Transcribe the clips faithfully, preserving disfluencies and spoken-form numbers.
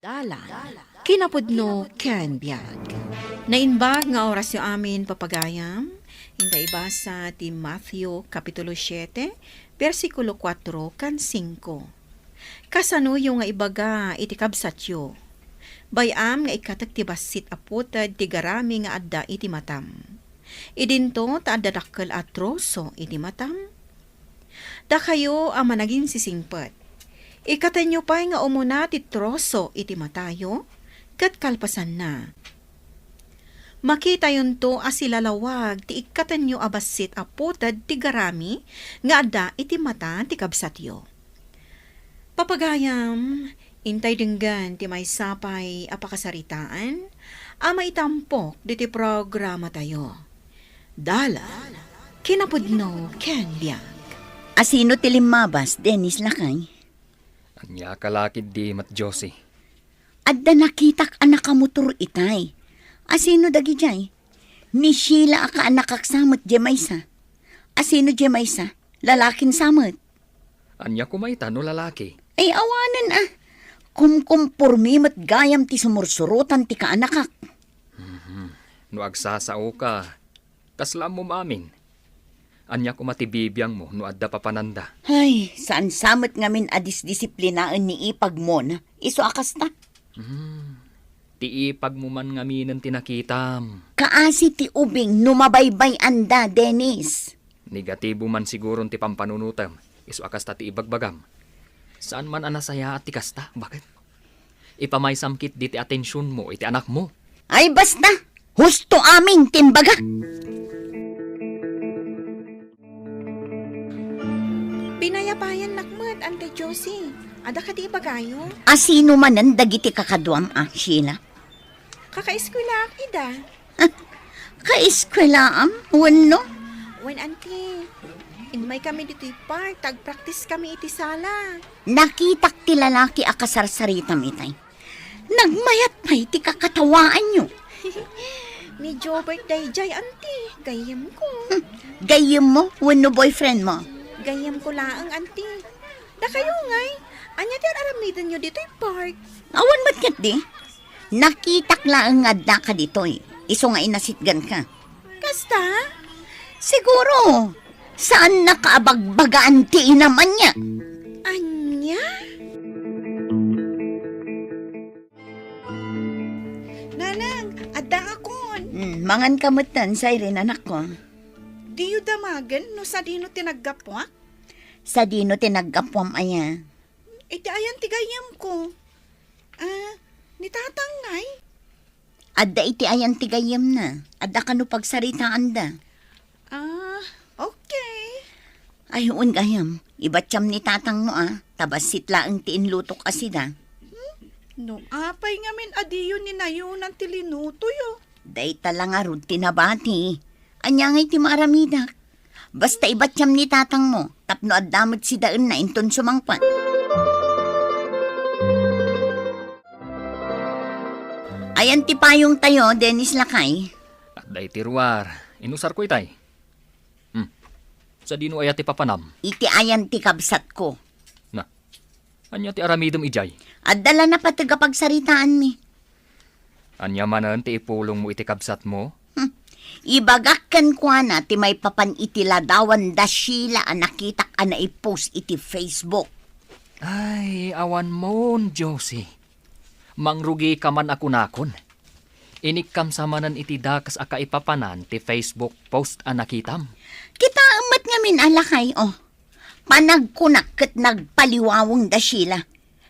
Dalan, kinapudno ken biag. Naimbag nga orasyo amin, papagayam. Inta ibasa ti Matthew, Kapitulo siete, bersikulo kuatro kan singko. Kasanoyo nga ibaga iti kabsatyo, "Bay-am nga ikkatek ti bassit a puted ti garami nga adda iti matam. Idinto ta adda dakkel a troso iti matam." Dakayo a managinsisingpet, ikkatenyo pay nga umuna ti troso iti matayo, ket kalpasanna, makitayonto a silalawag ti ikkatenyo a bassit a puted ti garami nga adda iti mata ti kabsatyo. Papagayam, intay denggen ti maysa pay a pakasaritaan a maitampok ditoy programatayo. Dalan, kinapudno ken biag. Asino ti limmabas, Dennis, lakay? Ania ka la ketdi met, Josie? Adda nakitak a nakamotor itay. Asino dagidiay? Ni Sheila a kaanakak sa met diay maysa. Asino diay maysa? Lalakin sa met. Ania koma ita no lalaki? Ay, awanen a. Kumkumpormi met gayam ti sumursurotan ti kaanakak. Mhm. No agsasaoka, kasla ammom amin. Ania koma ti bibiangmo no adda papananda? Ay, saan sa met ngamin a disdisiplinaen ni ipagmon, isu a kasta. Hmm. Ti ipagmo man ngaminen ti nakitam. Kaasi ti ubing no mabaybay-anda, Dennis. Negatibo man siguron ti pampanunotem, isu a kasta ti ibagbagam. Saan man a nasayaat ti kasta, baket? Ipamaysam ketdi ti atensionmo iti anakmo. Ay, basta! Husto amin ti imbagak! Binayabayannak met, Ante Josie. Adda kadi ibagayo? Asino manen dagiti kakaduam a, Sheila? Kakaeskuelaak ida. Kaeskuelaam wenno? Wen, Ante. Immaykami ditoy park, ta agpraktiskami iti sala. Nakitak ti lalaki a kasarsaritam itay. Nagmayat pay ti kakatawaanyo. Ni Jobert daydiay, Ante. Gayyemko. Hmm, gayyemmo wenno boyfriendmo? Gayyemko laeng, Ante. Dakayo ngay, ania ti ar-aramidenyo ditoy park? Awan met ketdi. Nakitak laeng nga addaka ditoy, isu nga inasitganka. Kasta? Siguro, saannaka a bagbagaan ti inam ania. Ania? Nanang, addaakon. Hmm, manganka metten, Siren, anakko. Diyo damagen no sadino ti naggapuak? Sadino ti naggapuam aya? Iti ayan ti gayyemko. Ah, ni Tatang ngay? Adda iti ayan ti gayyemna. Adda kano pagsaritaanda. Ah, okay. Ay, wen gayam, ibatiam ni Tatangmo a, ta bassit laeng ti inlutok a sida. Hmm? No apay ngamin a diyo ni nayonan ti linutoyo? Dayta la ngarud ti nabati. Ania ngay ti maaramidak? Basta ibatiam ni Tatangmo, tapno adda met sidaenna inton sumangpet. Ayan ti payongtayo, Dennis lakay. Adda iti ruar. Inusarko itay. Hmm. Sadino aya ti papanam? Iti ayan ti kabsatko. Na, ania ti aramidem idiay? Adda la napateg a pagsaritaanmi. Ania manen ti ipulongmo iti kabsatmo? Hmm. Ibagak kenkuana ti maipapan iti ladawan da Sheila a nakitak a naipost iti Facebook. Ay, awanmon, Josie. Mangrugika man a kunakon. Inikkam sa manen iti dakes a kaipapanan ti Facebook post a nakitam. Kitaem met ngamin a lakay, oh. Panagkunak ket nagpaliwaweng da Sheila.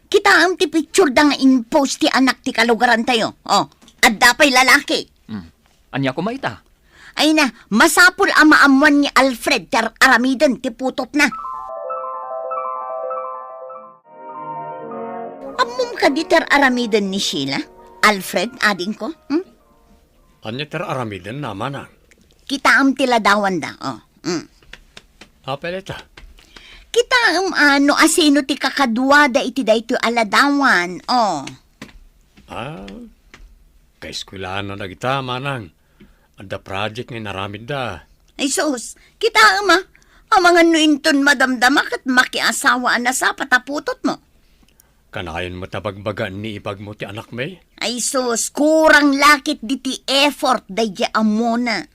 Kitaem ti picture da nga in-post ti anak ti kalugarantayo. Oh, adda pay lalaki. Hmm. Ania koma ita? Ay na, masapul a maammuan ni Alfred ti ar-aramiden ti putotna. Ammom kadi ti ar-aramiden ni Sheila? Alfred, adingko? Hmm? Ania ti ar-aramiden, Manang? Kitaem ti ladawanda, oh. Hmm. Apay dayta? Kitaem a no asino ti kakaduada iti daytoy a ladawan, oh. Ah, kaeskuelaanna dagita, Manang. Adda project nga inaramidda. Ay sus, kitaem a. Amangan no inton madamdama ket makiasawa a nasapa ta putotmo. Kanayon met a bagbagaen ni ipagmo ti anakmi? Ay sus, kurang la ketdi ti effort daydi ammona.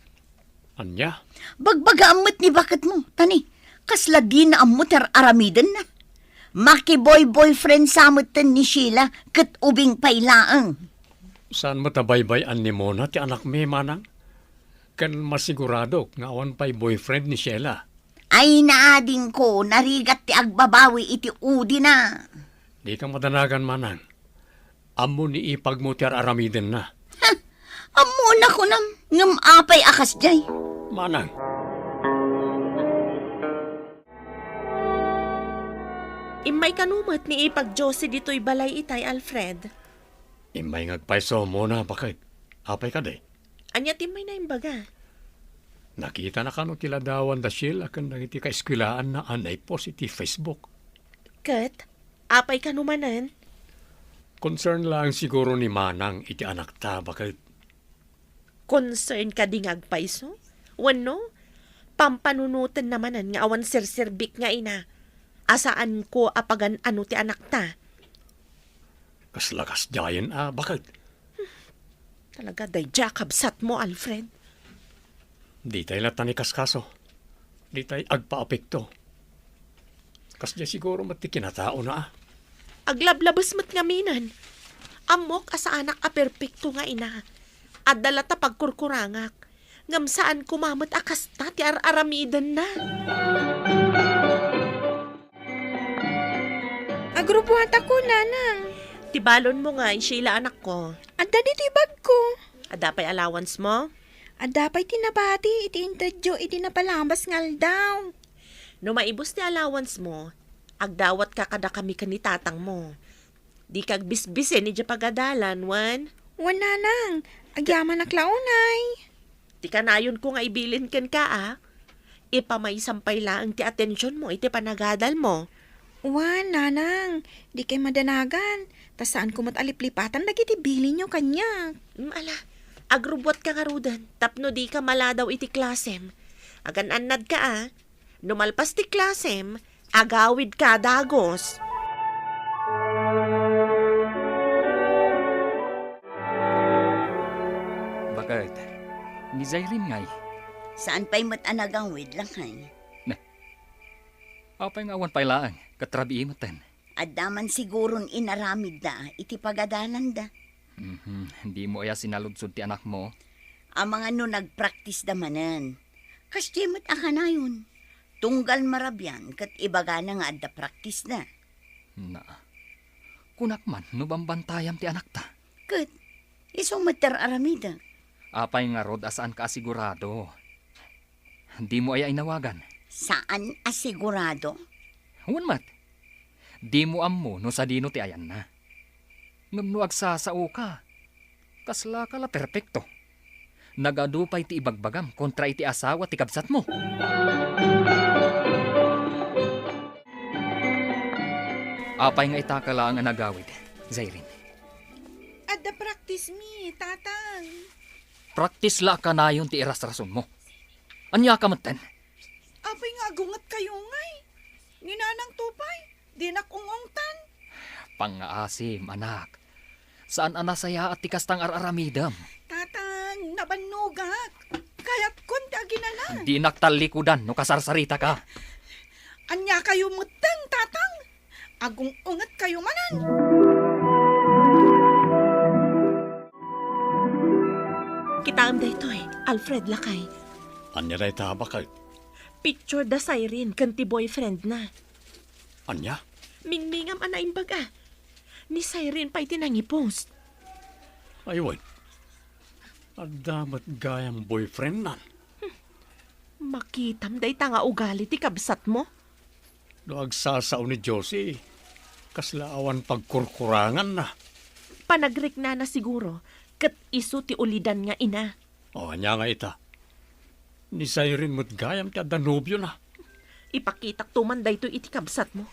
Ania? Bagbagaam met ni baketmo, tani, kasla dina ammo ti ar-aramidenna. Makiboy-boyfriend sa metten ni Sheila ket ubing pay laeng. Saan met a baybay-an ni Mona ti anakmi, manang? Ken masiguradok nga awan pay boyfriend ni Sheila. Ay, naadingko, narigat ti agbabawi iti udina. Dika madanagan, manang. Ammo ni ipagmo ti ar-aramidenna. Ha! Ammona kunam, ngem apay a kasdiay? Manang. Immay kano met ni ipag Josie ditoy balay itay, Alfred? Immay nga agpayso, Mona, baket. Apay kadi? Ania ti immayna imbaga? Nakitana kano ti ladawan da Sheila ken dagiti kaeskuelaanna a naipost iti Facebook. Ket, apay kano manen? Concern laeng siguro ni Manang iti anakta, baket. Concern kadi nga agpayso? Wenno, pampanunotenna manen nga awan serserbik nga ina, a saanko a pagan-ano ti anakta? Kasla kasdiayen a, baket. Talaga, daydiay a kabsatmo, Alfred. Ditay latta ni kaskaso. Ditay agpaapekto. Kasdiay siguro met ti kinataona, a. Aglablabes met ngaminen. Ammok a saanak a perpekto nga ina. Adda latta pagkurkurangak. Ngem saan koma met a kasta ti ar-aramidenna. Agrubuatako, nanang. Ti balonmo ngay, Sheila, anakko? Adda ditoy bagko. Adda pay allowance mo? Adda pay ti nabati iti interview iti napalabas nga aldaw. No maibus ti allowance mo, agdawatka kadakami ken ni tatangmo. Dika agbisbisen idiay pagadalan, wen? Wen, nanang. Agyamanak la unay. Ti kanayonko nga ibilin kenka, a, ipamaysam pay laeng ti atensionmo iti panagadalmo. Wen, nanang, dikay madanagan, ta saanko met a liplipatan dagiti bilinyo kaniak. Mm, ala, agrubuatka ngaruden tapno dika maladaw iti klasem. Agan-annadka, a. No malpas ti klasem, agawidka dagus. Baket, ni Zairin ngay? Saan pay met a nagawid, lakay? Ne. Apay nga awan pay laeng, ket rabii metten? Adda man siguron inaramidda iti pagadalanda. Mhm. Dimo aya sinaludsod ti anakmo? Amangan no nagpraktisda manen. Kasdiay met a kanayon. Tunggal marabian ket ibagana nga adda praktisda. Na, kunak man no bambantayam ti anakta. Ket isu met ti ar-aramidek. Apay ngarud a saanka a sigurado? Dimo aya inawagan? Saan a sigurado? Wen met. Dimo ammo no sadino ti ayanna. Ngem no agsasaoka, kaslaka la perpekto. Nagadu pay ti ibagbagam kontra iti asawa ti kabsatmo. Apay nga itaka laeng a nagawid, Zairin? Adda practice mi, Tatang. Practice la a kanayon ti irasrasonmo. Ania ka metten? Apay nga agungetkayo ngay? Ni Nanang Tupay, dinak ung-ungtan. Pangngaasim, anak. Saan a nasayaat ti kasta nga ar-aramidem. Tatang, nabannogak. Kayatkon ti aginana. Dinak tallikudan no kasarsaritaka. Ania kayo metten, Tatang? Agung-ungetkayo manen. Kitaem daytoy, Alfred, lakay. Ania dayta, baket? Picture da Siren ken ti boyfriend na. Ania? Mingmingam a naimbag a. Ni Siren pay ti nangipost. Ay, wen. Adda met gayam boyfriend nan. Makitam dayta nga ugali ti kabsatmo? No agsasao ni Josie, kasla awan pagkurkuranganna. Panagriknana siguro, ket isu ti ulidan nga ina. O, ania nga ita? Ni Siren met gayam ti adda nobiona. Ipakitakto man daytoy iti kabsatmo.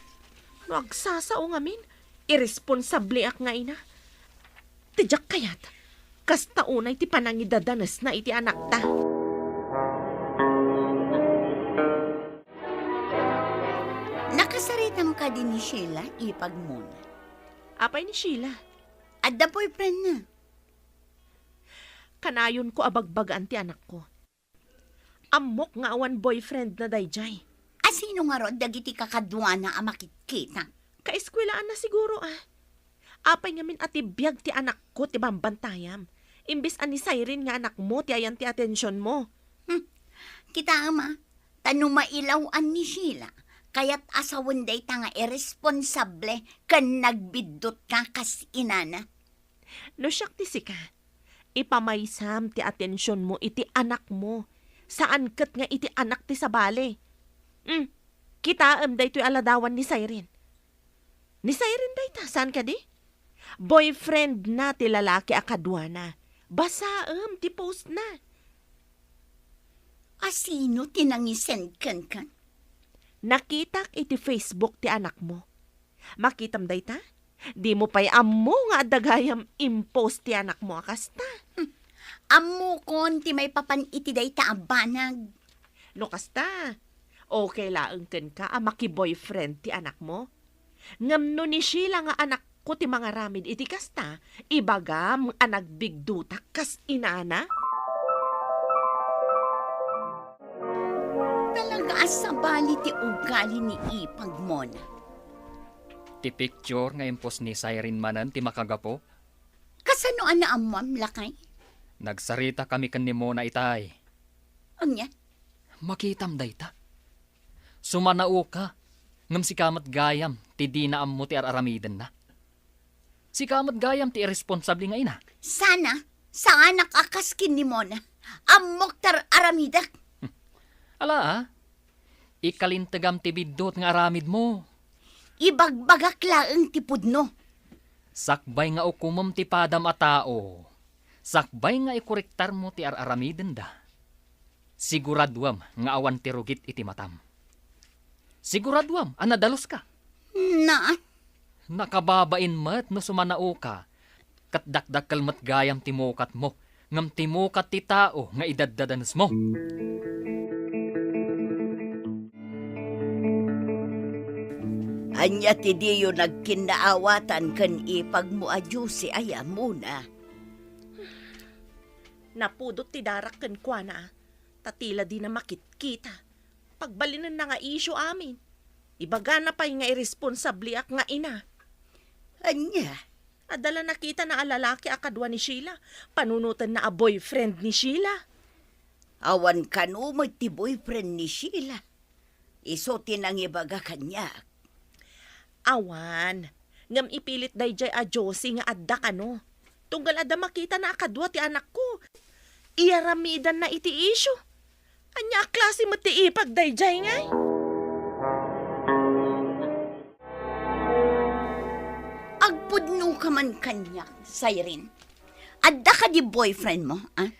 No agsasao ngamin, irresponsableak nga ina. Ti diak kayat, kasta unay ti panangidadanesna iti anakta. Nakasaritam kadi ni Sheila, ipagmona? Apay ni Sheila? Adda boyfriendna. Kanayonko a bagbagaan ti anakko. Ammok nga awan boyfriendna daydiay. A, sino ngarud dagiti kakaduana a makitkitak? Kaeskwelaan na siguro, ah. Apay ngamin a ti biag ti anakko ti bambantayam, imbes a ni Siren nga anakmo ti ayan ti atensionmo? Hmm. Kitaem, a, ta no mailaw-an ni Sheila, kayat a sawen dayta nga irresponsable ken nagbiddutka kas inana. No siak ti sika, ipamaysam ti atensionmo iti anakmo, saan ket nga iti anak ti sabali. Hmm, kitaem daytoy a ladawan ni Siren. Ni Siren dayta, saan kadi? Boyfriendna ti lalaki a kaduana. Basaem ti postna. A, sino ti nangisend kenka? Nakitak iti Facebook ti anakmo. Makitam dayta? Dimo pay ammo nga adda gayam impost ti anakmo a kasta. Hmm. Ammokon ti maipapan iti dayta a banag. No kasta, okay laeng kenka a makiboyfriend ti anakmo? Ngem no ni Sheila nga anakko ti mangaramid iti kasta, ibagam a nagbigdutak kas inana? Talaga a sabali ti ugali ni ipag, Mona. Ti picture nga impost ni Siren manen ti makagapu? Kasano a naammuam, lakay? Nagsaritakami ken ni Mona itay. Ania? Makitam dayta. Sumanaoka, ngem sika met gayam ti dina ammo ti ar-aramidenna. Sika met gayam ti irresponsable nga ina. Sana, saanak a kas ken ni Mona. Ammok ti ar-aramidek. Ala, a? Ikalintegam ti biddut nga aramidmo. Ibagbagak laeng ti pudno. Sakbay nga ukomem ti padam a tao, sakbay nga ikorektarmo ti ar-aramidenda, siguraduem nga awan ti rugit iti matam. Siguraduem a nadaluska. Na? Nakababain met no sumanaoka, ket dakdakkel met gayam ti mukatmo, ngem ti mukat ti tao nga idaddadanesmo. Ania ti diyo nagkinnaawatan ken ipagmo a Josie aya, Mona? Napudot ti darak kenkuana, ta tila dina makitkita. Pagbalinenna nga isyu amin. Ibagana pay nga irresponsabliak nga ina. Ania? Adda la nakitana a lalaki a kadua ni Sheila. Panunotenna a boyfriend ni Sheila. Awan kano met ti boyfriend ni Sheila. Isu ti nangibaga kaniak. Awan. Ngem ipilit daydiay a Josie nga adda kano. Tunggal adda makitana a kadua ti anakko. Iyaramidanna iti isyu. Ania a klase met ti ipag daydiay ngay? Agpudnoka man kaniak, Siren. Adda kadi boyfriend mo, ah?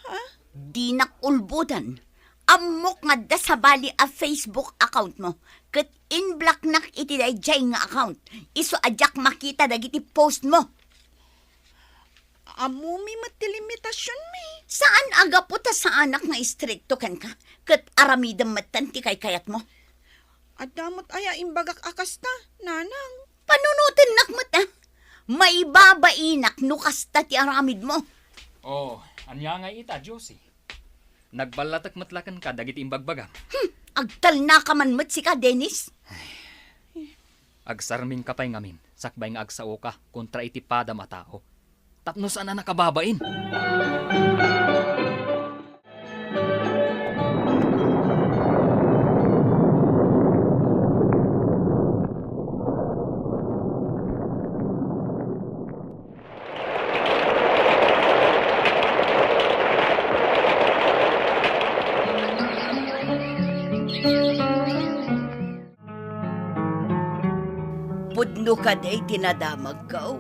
Ha? Dinak ulbodan. Ammok nga adda sabali a Facebook account mo, ket inblocknak iti daydiay nga account. Isu a diak makita dagiti post mo. Ammomi met ti limitasionmi. Saan a gapu ta saanak nga istrikto kenka, ket aramidem metten ti kaykayatmo. Adda met aya imbagak a kasta, nanang? Panunotennak met, a. Maibabainak no kasta ti aramidmo. Oh, ania ngay ita, Josie? Nagballatek met la kenka dagiti imbagbagam. Hmm, agtalnaka man met sika, Dennis. Agsarmingka pay ngamin, sakbay nga agsaoka kontra iti padam a tao. Tapno saan a nakababain. Pudno kadi ti nadamagko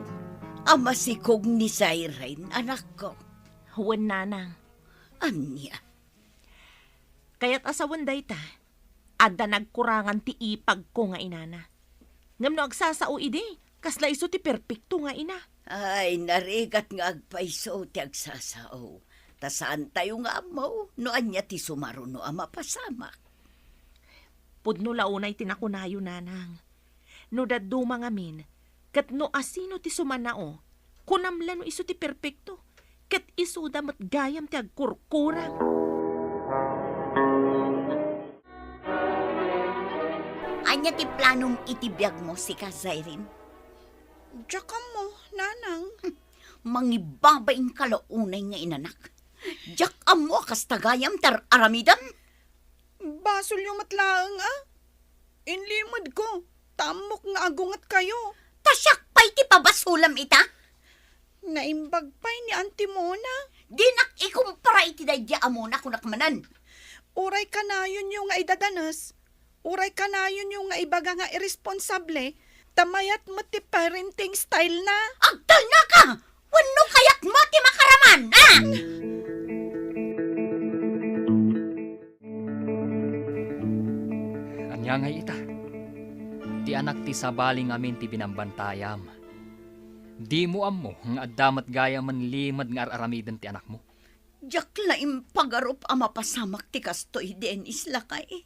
a masikog ni Siren, anakko? Wen, nanang. Ania? Kayat a sawen dayta, adda nagkurangan ti ipagko nga inana. Ngem no agsasao idi, kasla isu ti perpekto nga ina. Ay, narigat nga agpayso ti agsasao. Ta saantayo nga ammo no ania ti sumaruno a mapasamak. Pudno la unay ti nakunayo, nanang. No dadduma ngamin, Ket no asino ti sumanao, kunam la no isu ti perpekto, ket isuda met gayam ti agkurkurang. Ania ti planom iti biagmo, sika, Zairine? Diak ammo, nanang. Mangibabain ka la unay nga inanak. Diak ammo a kasta gayam ti ar-aramidem. Basolyo met laeng a. Inlimedko, ta ammok nga agungetkayo. Ta siak pay ti pabasolem ita? Naimbag pay ni Auntie Mona. Dinak ikumpara iti daydi a Mona, kunak manen. Uray kanayonyo nga idadanes, uray kanayonyo nga ibaga nga irresponsable, ta mayat met ti parenting style na. Agtalnaka! Wenno kayatmo ti makaraman, a? Ania ngay ita? Ti anak ti sabali ngamin ti binambantayam. Dimo ammo nga adda met gayamen limed nga ar-aramiden ti anakmo? Diak la impagarup a mapasamak ti kastoy, Dennis, lakay.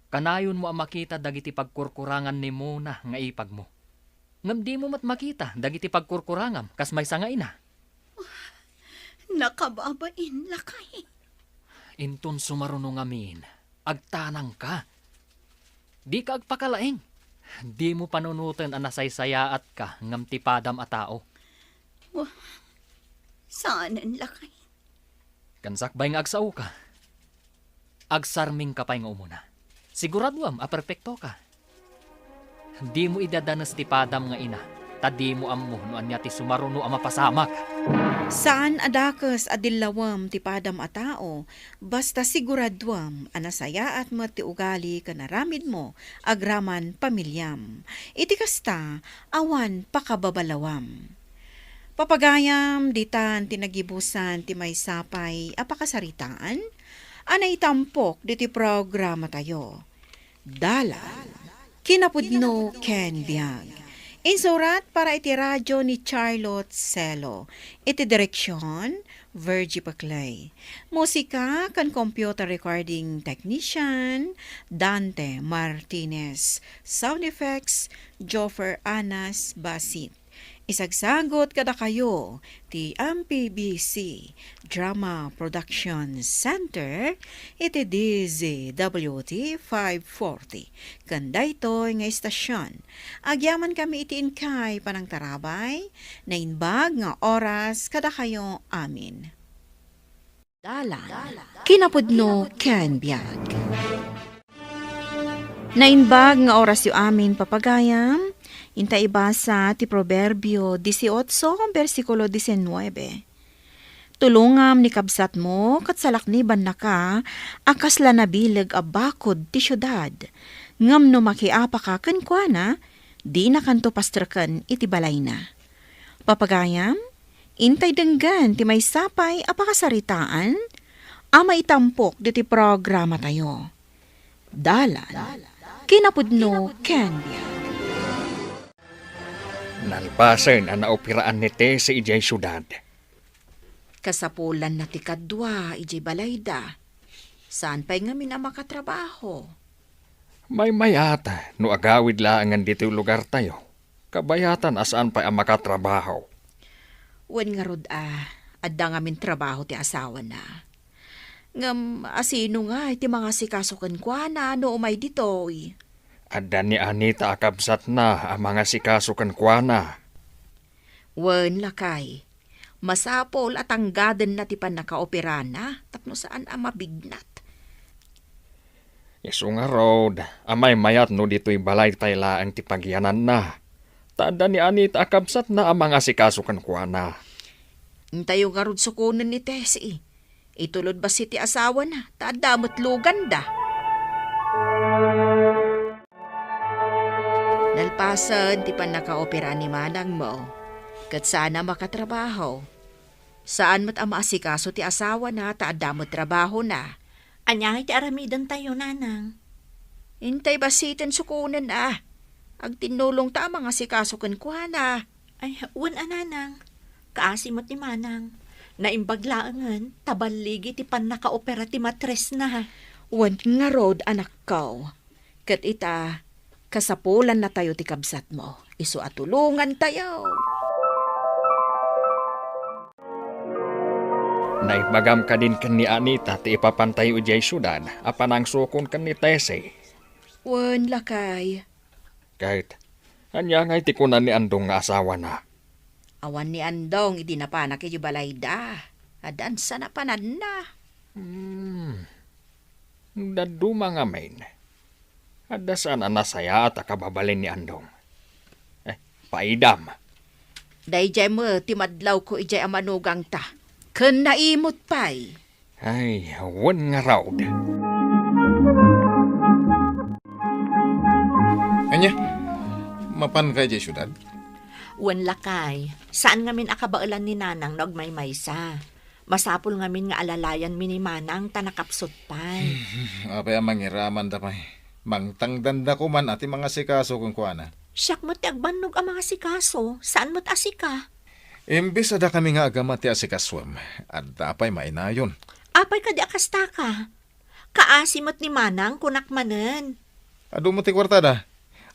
Kanayonmo a makita dagiti pagkurkurangan ni Mona nga ipagmo. Ngem dimo met makita dagiti pagkurkurangam kas maysa nga ina. Nakababain, lakay. Inton sumaruno ngamin, agtanangka. Dika agpakalaing. Dimo panunoten a nasaysayaatka ngem ti padam a tao. Wa-, saanen, lakay. Ken sakbay nga agsaoka, agsarmingka pay nga umuna. Siguraduam a perpektoka. Dimo idadanes ti padam nga ina, ta dimo ammo no ania ti sumaruno a mapasamak. Saan a dakes a dillawem ti padam a tao, basta siguraduem a nasayaat met ti ugali ken aramidmo agraman pamiliam. Iti kasta, awan pakababalawam. Papagayam, ditan ti nagibusan ti maysa pay a pakasaritaan a naitampok ditoy programatayo. Dalan, kinapudno ken biag. Insurat para iti radyo ni Charlotte Celo. Iti direksyon, Virgie Paclay. Musika ken computer recording technician, Dante Martinez. Sound effects, Joffer Anas Basit. Isagsagut kadakayo ti M P B C Drama Production Center iti D Z W T five forty. Ken daytoy nga istasyon, agyamankami iti inkay panangtarabay, naimbag nga oras kadakayo amin. Dalan, kinapudno ken biag. Naimbag nga orasyo amin, papagayam, inta ibasa ti Proverbio dieciocho, bersikulo diecinuebe. Tulongam ni kabsatmo ket salaknibannaka a kasla nabileg a bakod ti siudad, ngem no makiapaka kenkuana, dinakanto pastreken iti balayna. Papagayam, intay denggen ti maysa pay a pakasaritaan a maitampok ditoy programatayo. Dalan, kinapudno ken biag. Nalpasen a naoperaan ni Tessie idiay siudad. Kasapulanna ti kadua idiay balayda. Saan pay ngamin a makatrabaho? Maymayat no agawid laengen ditoy lugartayo. Kabayatan a saan pay a makatrabaho. Wen ngarud a, adda ngamin trabaho ti asawana. Ngem asino ngay ti mangasikaso kenkuana no umay ditoy? Adda ni Anita a kabsatna a mangasikaso kenkuana. Wen, lakay, masapul a tanggadenna ti pannakaoperana tapno saan a mabignat. Isu ngarud a maymayat no ditoy balay pay laeng ti pagyananna. Ta adda ni Anita a kabsatna a mangasikaso kenkuana. Intayo ngarud sukonen ni Tessie. Itulod bassit ti asawana, ta adda met luganda. Nalpasen ti pannakaopera ni manangmo, ket saan a makatrabaho. Saan met a maasikaso ti asawana ta adda met trabahona. Ania ngay ti aramidentayo, nanang? Intay bassiten sukonen a. Agtinnulongta a mangasikaso kenkuana. Ay, wen a, nanang. Kaasi met ni manang. Naimbag laengen ta balligi ti pannakaopera ti matresna. Wen ngarud, anakko. Ket ita, Kasapulannatayo ti kabsatmo. Isu a tulongantayo. Naibagam kadin ken ni Anita ti ipapantayo idiay siudad a panangsukon ken ni Tessie? Wen, lakay. Ket, ania ngay ti kuna ni Andong nga asawana? Awan ni Andong idi napanak idiay balayda. Addan sa napananna. Hmm. Dadduma ngamin. Adda saan a nasayaat a kababalin ni Andong. Eh, paidam. Daydiay met ti madlawko idiay a manugangta. Ken naimut pay. Ay, wen ngarud. Ania? Mapanka idiay siudad? Wen, lakay. Saan ngamin a kabaelan ni Nanang no agmaymaysa. Masapul ngamin nga alalayanmi ni Manang ta nakapsut pay. Apay a mangiramanda pay? Mangtangdanda koman a ti mangasikaso kenkuana. Siak met ti agbannog a mangasikaso, saan met a sika. Imbes a dakami nga agama ti asikasoem, adda pay mainayon. Apay kadi a kastaka? Kaasi met ni Manang, kunak manen. Adu met ti kuartada.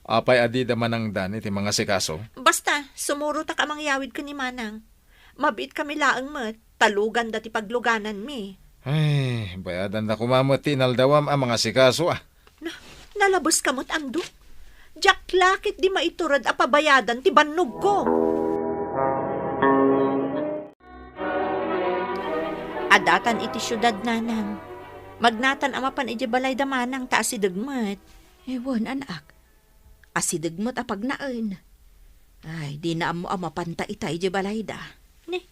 Apay a dida manangdan iti mangasikaso? Basta, sumurotak a mangyawid ken ni Manang. Mabiitkami laeng met, ta luganda ti paglugananmi. Ay, bayadanda koma met ti inaldawam a mangasikaso, a. Na, nalabeska met, Andong? Diak la ketdi maitured a pabayadan ti bannogko. Addatan iti siudad, Nanang. Magnatan a mapan idiay balayda Manang ta asideg met. Ewan, anak. Asideg met a pagnaen. Ay, dina ammo a mapanta ita idiay balayda. Ni,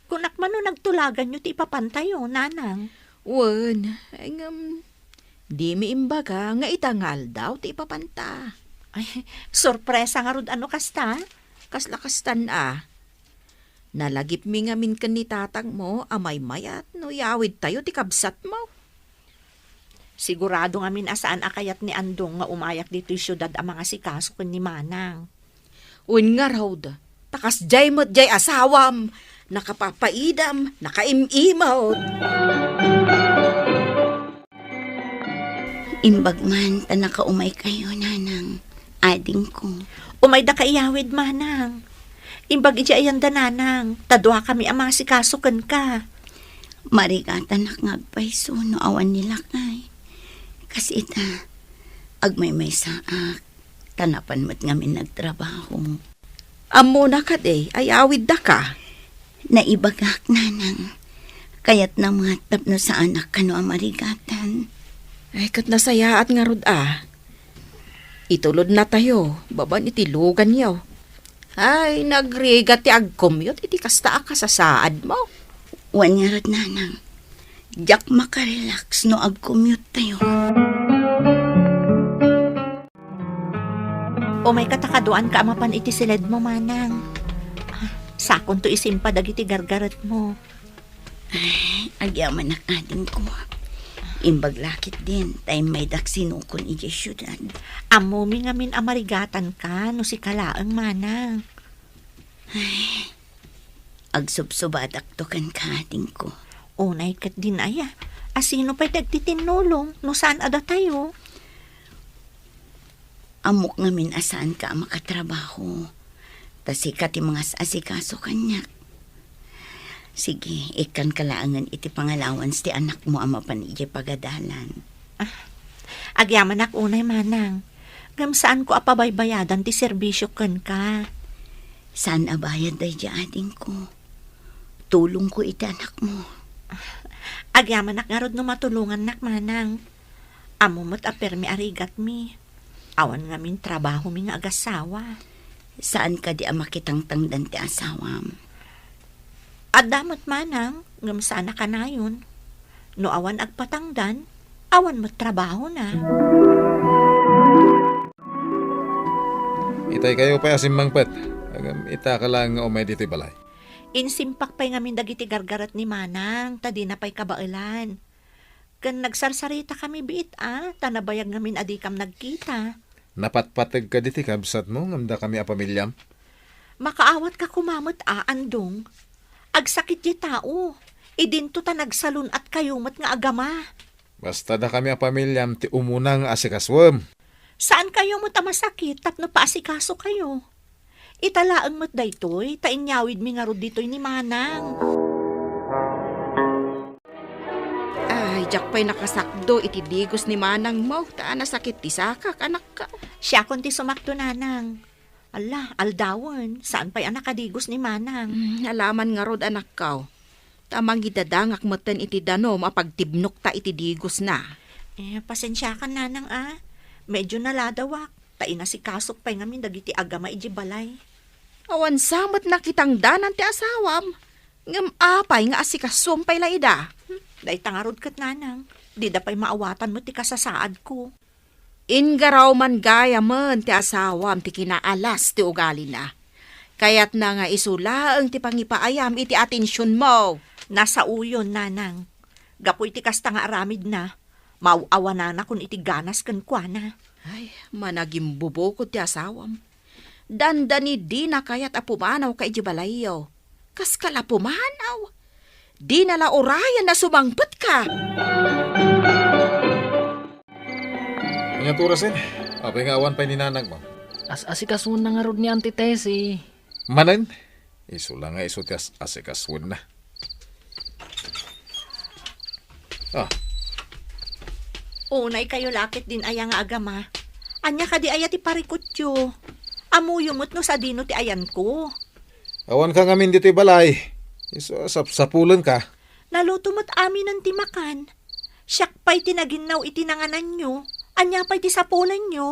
kunak man no nagtulaganyo ti ipapantayo, Nanang. Wen, ay ngem, dimi imbaga nga ita nga aldaw ti ipapanta. Ay, sorpresa ngarud a no kasta? Kasla kastan a. Nalagipmi ngamin ken ni tatangmo a maymayat no iyawidtayo ti kabsatmo. Sigurado ngamin a saan a kayat ni Andong nga umayak ditoy siudad a mangasikaso ken ni Manang. Wen ngarud, ta kasdiay met diay asawam, nakapapaidam, nakaim-imot. Imbag man ta nakaumaykayo, Nanang, adingko. Umayda ka iyawid, Manang. Imbag idiay ayanda, Nanang, ta duakami a mangasikaso kenka. Marigatanak nga agpayso no awan ni lakay. Kas ita, agmaymaysaak, ta napan met ngamin nagtrabaho. Ammona kadi, ay awiddaka? Naibagak, Nanang. Kayatna met tapno saanak kano a marigatan. Ay, ket nasayaat ngarud a. Itulodnatayo, babaen iti luganyo. Ay, nagrigat ti agcomute iti kasta a kasasaadmo. Wen ngarud, Nanang. Diak makarelax no agcommuttayo. Umayka ta kaduaanka a mapan iti siledmo, Manang. Ah, sakonto isimpa dagiti gargaretmo. Ay, agyamanak, adingko. Imbag la ketdin ta immaydak sinukon idiay siudad. Ammomi ngamin a marigatanka no sika laeng, Manang. Ay, agsubsubadakto kenka, adingko. Unay ketdin aya, a sino pay ti agtitinnulong no saan a datayo? Ammok ngamin a saanka a makatrabaho, ta sika ti mangas-asikaso kaniak. Sige, ikkanka laengen iti pangalawans ti anakmo a mapan idiay pagadalan. Ah, agyamanak unay, Manang. Ngem saanko a pabaybayadan ti serbisio kenka. Saan a bayad daydiay, adingko. Tulongko iti anakmo. Agyamanak ngarud no matulongannak, Manang. Ammo met a permi a rigatmi. Awan ngamin trabahomi nga agassawa. Saan kadi a makitangtangdan ti asawam? Adda met, Manang, ngem saan a kanayon. No awan agpatangdan, awan met trabahona. Itay kayo pay a simmangpet. Ngem ita ka laeng nga umay ditoy balay. Insimpak pay ngamin dagiti gargaret ni Manang, ta dina pay kabaelan. Ken nagsarsaritakami biit a, ta nabayag ngamin a dikam nagkita. Napatpategka diti kabsatmo ngem dakami a pamiliam? Makaawatka koma met a, Andong. Agsakit ti tao. Idinto ta nagsalun-atkayo met nga agama. Basta dakami a pamiliam ti umuna nga asikasoem. Saan kayo met a masakit tapno paasikaso kayo? Ita laeng met daytoy, ta inyawidmi ngarud ditoy ni Manang. Ay, diak pay nakasakdo iti digos ni Manang mo, ta nasakit ti sakak, anakko. Siakon ti sumakdo, Nanang. Ala, aldawen, saan pay a nakadigos ni Manang. Mm, alaman ngarud, anakko. Ta mangidadangak metten iti danum a pagtibnokta iti digosna. Eh, pasensiakan, Nanang, a. Medyo naladawak, ta inasikasok pay ngamin dagiti agama iti balay. Awan sa met nakitangdanan ti asawam. Ngem apay nga asikasom pay la ida? Hmm, dayta ngarud ket, Nanang. Dida pay maawatan met ti kasasaadko. Inggaraw man gayamen ti asawam ti kinaalas ti ugalina. Kayatna nga isu laeng ti pangipaayam iti atensionmo. Nasaoyon, Nanang. Gapu iti kasta nga aramidna, maaw-awananakon iti ganas kenkuana. Ay, managimbubukod ti asawam. Dandani dina kayat a pumanaw ka iti balayyo. Kaskala pumanaw? Dina la urayan a sumangpet ka. Ania ti orasen? Apay nga awan pay ni nanangmo? As-asikasuenna ngarud ni Auntie Tessie. Manen? Isu la nga isu ti as-, asikasuenna. Ah. Unay kayo lakit din aya nga agama. Ania kadi aya ti parikutyo? Ammoyo met no sadino ti ayanko. Awan ka ngamin ditoy balay. Isu a sapsapulen ka. Naluto met aminen ti makan. Siak pay ti naginnaw iti nangananyo. Ania pay ti sapulenyo?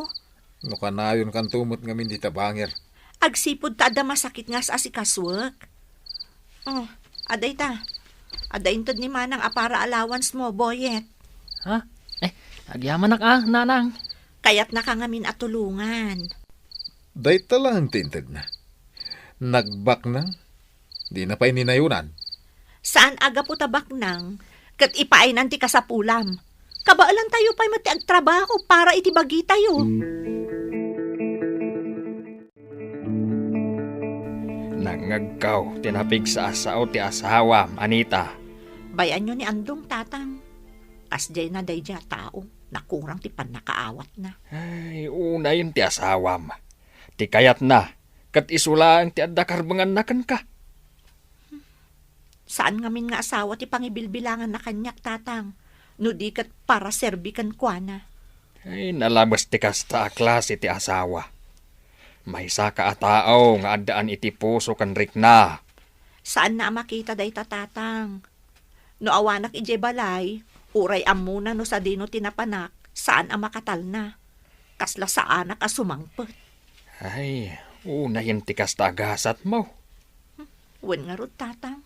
No kanayon kanto met ngamin dita bangir. Agsipud ta adda masakit nga as-asikasuek. Oh, adda ita. Adda inted ni Manang a para allowance mo, Boyet. Ha? Eh, agyamanak a, Nanang. Kayatna ka ngamin a tulongan. Dayta laeng ti intedna. Nagbaknang, dina pay ninayonan. Saan a gapu ta baknang, ket ipaaynan ti kasapulam. Kabaelantayo pay met ti agtrabaho para iti bagitayo. Nangngegko ti napigsa a sao ti asawam, Anita. Bay-anyo ni Andong, Tatang. Kasdiayna daydiay a tao, nakurang ti pannakaawatna. Ay, unayen ti asawam. Ti kayatna, ket isu laeng ti adda karbenganna kenka. Saan ngamin nga asawa ti pangibilbilanganna kaniak, Tatang, no di ket para serbi kenkuana. Ay, nalames ti kasta a klase ti asawa. Maysaka a tao nga addaan iti puso ken rikna. Saanna a makita dayta, Tatang. No awanak idiay balay, uray ammona no sadino ti napanak, saan a makatalna. Kasla saanak a sumangpet. Ay, unayen ti kasta a gasatmo. Wen ngarud, Tatang.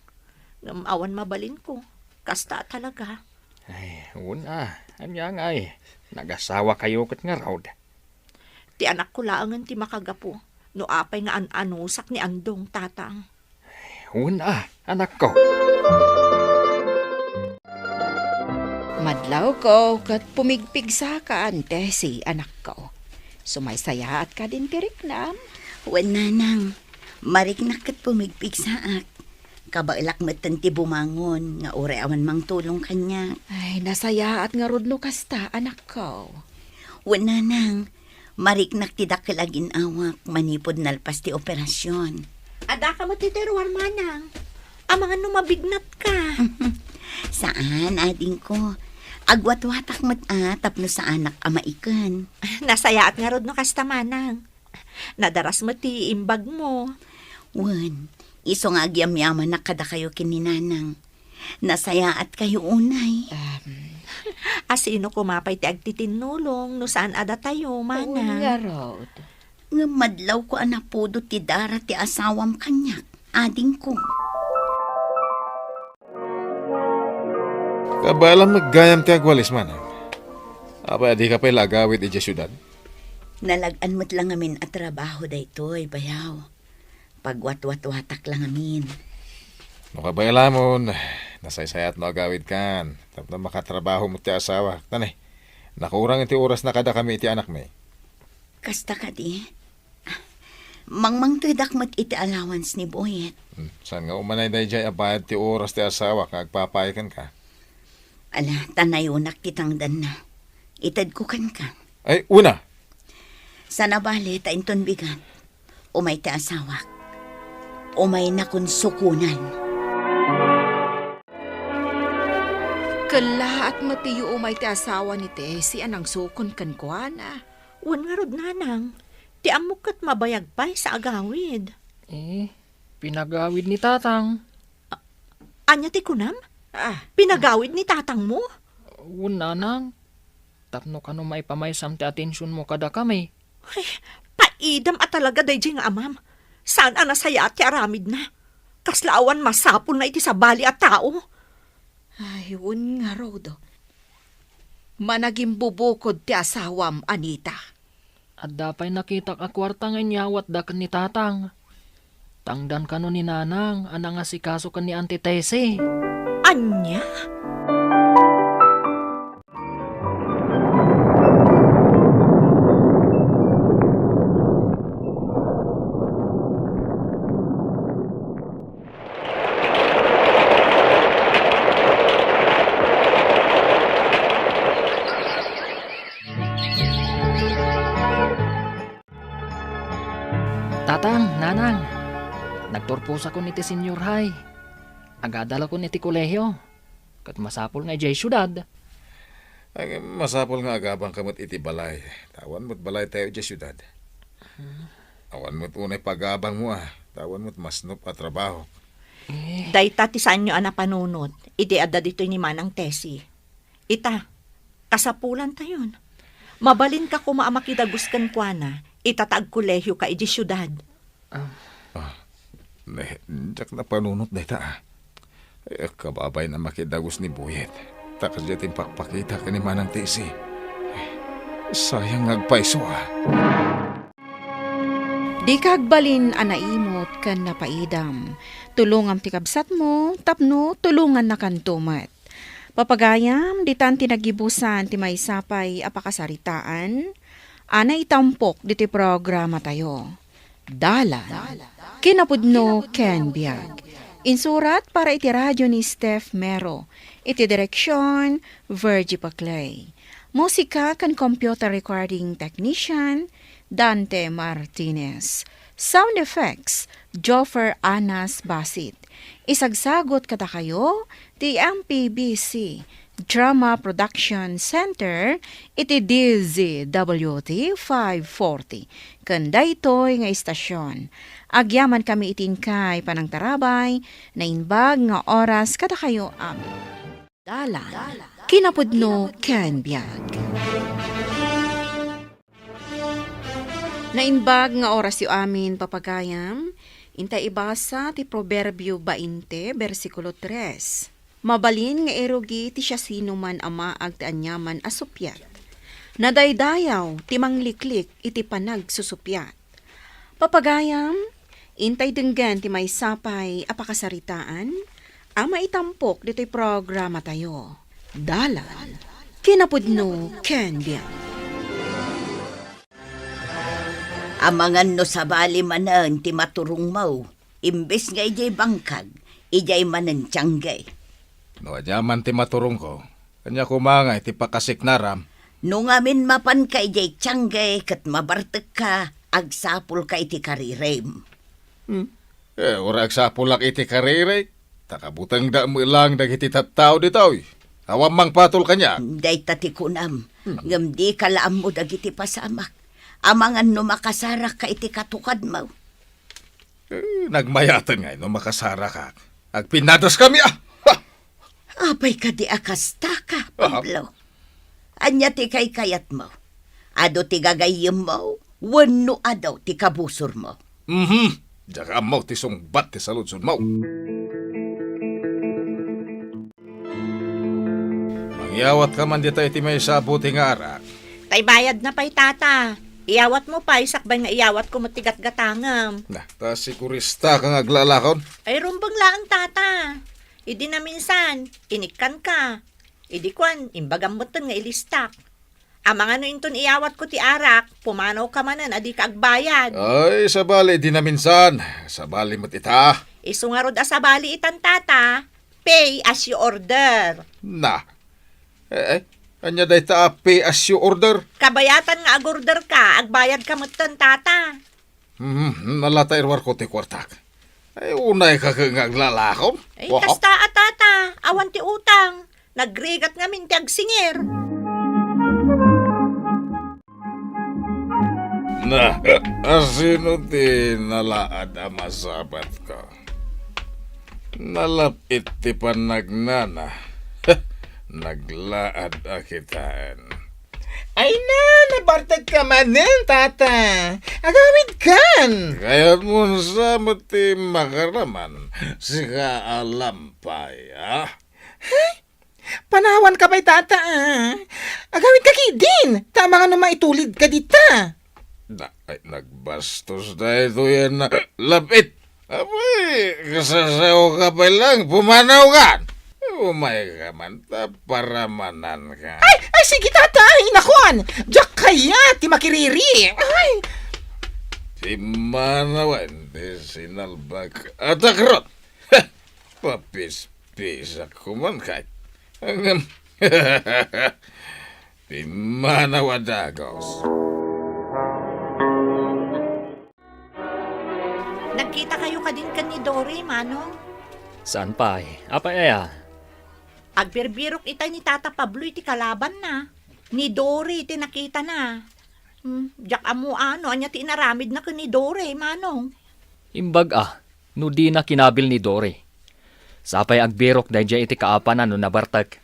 Ngem awan mabalinko. Kasta a talaga. Ay, wen a. Ania ngay, nagasawa kayo ket ngarud. Ti anakko laengen ti makagapu no apay nga an-anusak ni Andong, Tatang. Wen a, anakko. Madlawko ket pumigpigsaka, Auntie Tessie, anakko. Sumaysayaatka din ti riknam? Wen, Nanang. Mariknak ket pumigpigsaak. Kabaelak metten ti bumangon nga uray awan mangtulong kaniak. Ay, nasayaat ngarud no kasta, anakko. Wen, Nanang. Mariknak ti dakkel a gin-awak manipud nalpas ti operasion. Adda ka met iti ruar, Manang. Amangan no mabignatka. Saan, adingko. Agwatwatak met a tapno saanak a maiken. Nasayaat ngarud no kasta, Manang. Nadaras met ti imbagmo. Wen, isu nga agyamyamanak kadakayo ken ni Nanang. Nasayaat kayo unay. Em. Asino koma pay ti agtitinnulong no saan a datayo, Manang? Wen ngarud. Ngem madlawko a napudot ti dara ti asawam kaniak, adingko. Kabaelam met gayam ti agwalis, Manang. Apay a dika pay la agawid idiay siudad? Nalag-an met la ngamin a trabaho daytoy, bayaw. Pagwatwatwatak la ngamin. No kabaelamon, nasaysayaat no agawidkan. Tapno makatrabaho met ti asawak. Tani, nakurang ti orasna kadakami iti anakmi. Kasta kadi? Mangmangtedak met iti allowance ni Boyet. Hmm, saan nga umanay daydiay a bayad ti oras ti asawak nga agpapay kenka? Ala, ta nayonak ti tangdanna. Itedko kenka. Ay, una! Saan a bale ta inton bigat, umay ti asawak. Umaynakon sukonan. Kellaat met ti umay ti asawa ni Tessie a nangsukon kenkuana. Wen ngarud, nanang, ti ammok ket mabayag pay sa agawid. Eh, pinagawid ni tatang. A-, ania ti kunam? Ah. Pinagawid ni tatangmo? Wen, nanang. Tapno kano maipamaysam ti atensionmo kadakami. Ay, paidam a talaga daydiay nga amam. Saan a nasayaat ti aramidna. Kasla awan masapulna iti sabali a tao. Ay, wen ngarud. Managimbubukod ti asawam, Anita. Adda pay nakitak a kuarta nga inyawatda ken ni tatang. Tangdan kano ni nanang a nangasikaso ken ni Auntie Tessie. Ania? Tatang, nanang, nagturposakon iti senior high. Agadalakon iti kolehio. Ket masapul nga idiay siudad. Ay, masapul nga agabangka met iti balay. Ta awan met balaytayo idiay siudad. Awan met unay pagabangmo a. Ta awan met masnop a trabaho. Eh. Dayta ti saanyo a napanunot idi adda ditoy ni Manang Tessie. Ita, kasapulantayon. Mabalinka koma a makidagus kenkuana, ita ta agkolehioka idiay siudad. Ah. Ah, ne, diak napanunot dayta, ah. Eh, kababain a makidagus ni Buyet. Ta kasdiay ti impakpakita ken ni Manang Tessie. Eh, sayang nga agpayso, ah. Dika agbalin a naimut ken napaidam. Tulongam ti kabsatmo tapno tulongannakanto met. Papagayam, ditan ti naggibusan ti maysa pay a pakasaritaan a naitampok ditoy programatayo. Dalan, kinapudno ken biag. Insurat para iti radio ni Steph Mero. Iti direksion, Virgie Paclay. Musika ken computer recording technician, Dante Martinez. Sound effects, Joffer Anas Basit. Isagsagot kadakayo ti M P B C Drama Production Center iti D Z W T five forty. Ken daytoy nga istasyon, agyamankami iti inkay panangtarabay, naimbag nga oras kadakayo amin. Dalan, kinapudno ken biag. Naimbag nga orasyo amin, papagayam, inta ibasa ti Proverbio bainte, bersikulo tres. Mabalin nga irugi ti siasinoman a maag ti aniaman a supiat. Nadaydayaw ti mangliklik iti panagsusupiat. Papagayam, intay denggen ti maysa pay a pakasaritaan a maitampok ditoy programatayo. Dalan, kinapudno ken biag. Amangan no sabali manen ti maturongmo, imbes nga idiay bangkag, idiay manen tianggay. No ania man ti maturongko, ania koma nga iti pakasiknaram? No ngamin mapanka idiay tianggay ket mabartekka, agsapulka iti karirim. Hmm. Eh, uray agsapulak iti kariri, ta kabutengda met lang dagiti tattao ditoy. Awan mangpatol kaniak. Dayta ti kunam, hmm, ngem dika la ammo dagiti pasamak. Amangan no makasarakka iti katukadmo. Eh, nagmayaten ngay no makasarakak. Agpinnadaskami, ah! Ha! Apay kadi a kastaka, aha, Pablo? Ania ti kaykayatmo? Adu ti gagayyemmo wenno adu ti kabusormo? Mhm. Diak ammo ti sungbat ti saludsodmo. Mangiyawatka man dita iti maysa a bote nga arak. Tay bayadna pay, tata. Iyawatmo pay sakbay nga iyawatko met ti gatgatangem. Na, ta siguristaka nga aglalakon. Ay, rumbeng laeng, tata. Idi naminsan, inikkanka. Idi kuan, imbagam metten nga ilistak. Amangan no inton iyawatko ti arak, pumanawka manen a dika agbayad. Ay, sabali, idi naminsan. Sabali met ita. Isu ngarud a sabali itan, tata. Pay as you order. Na. Eh, eh, Ania dayta a pay as you order? Kabayatan nga agorder ka, agbayad ka metten, tata. Hmm, nalata iruarko ti kuartak. Ay, unay ka nga aglalakon? Ay, Wah. Kasta a, tata. Awan ti utang. Nagrigat ngamin ti agsingir. Na, asino ti nalaad a masabat ka? Nalap-it ti pannagnana. Naglaad a kitaen. Ay na, nabartek ka manen, tata. Agawid kan. Kayat mo sa ti makaraman, sika a lampay, ah? Panawan ka pay, tata, ah. Agawid ka kidin, ta amangan no maitulid ka dita. Na, ay, nagbastos daytoy a lap-it. Apay, kasasao ka pay lang, pumanaw ka. Umay ka man, ta paramanan ka. Ay, ay, sige, tata, ay, nakuan. Diak kayat ti makiriri. Ay. Ti manawan, ti sinalbak. Atakrot. Papispisak ko man kay. Ngem, ti manaw a dagos. Nagkita kayo kadin ken ni Dory, Manong? Saan pay? Apay aya? Agbirbirok itay ni Tata Pablo iti kalabanna. Ni Dory ti nakitana. Hmm, diak ammo no ania ti inaramidna ken ni Dory, Manong. Imbag a, no dina kinabil ni Dory. Sapay agbirok daydiay iti kaapana no nabartek.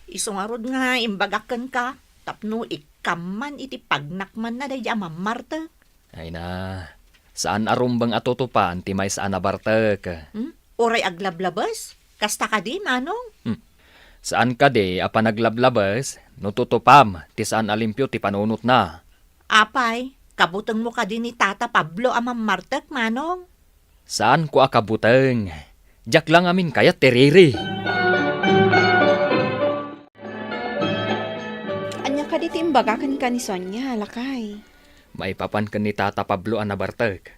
Isu ngarud nga imbagak kenka, tapno ikkamman iti pagnakmanna daydiay a mammartek. Ay na, saan a rumbeng a tutupan ti maysa a nabartek. Hmm? Uray aglablabes? Kasta kadi, Manong? Hmm. Saan kadi a panaglablabes no tutupam ti saan a limpio ti panunotna? Apay, kabutengmo kadi ni Tata Pablo a mammartek, Manong? Saanko a kabuteng. Diak la ngamin kayat ti riri. Ania kadi ti imbaga kenka ni Sonia, lakay? Maipapan ken ni Tata Pablo a nabartek.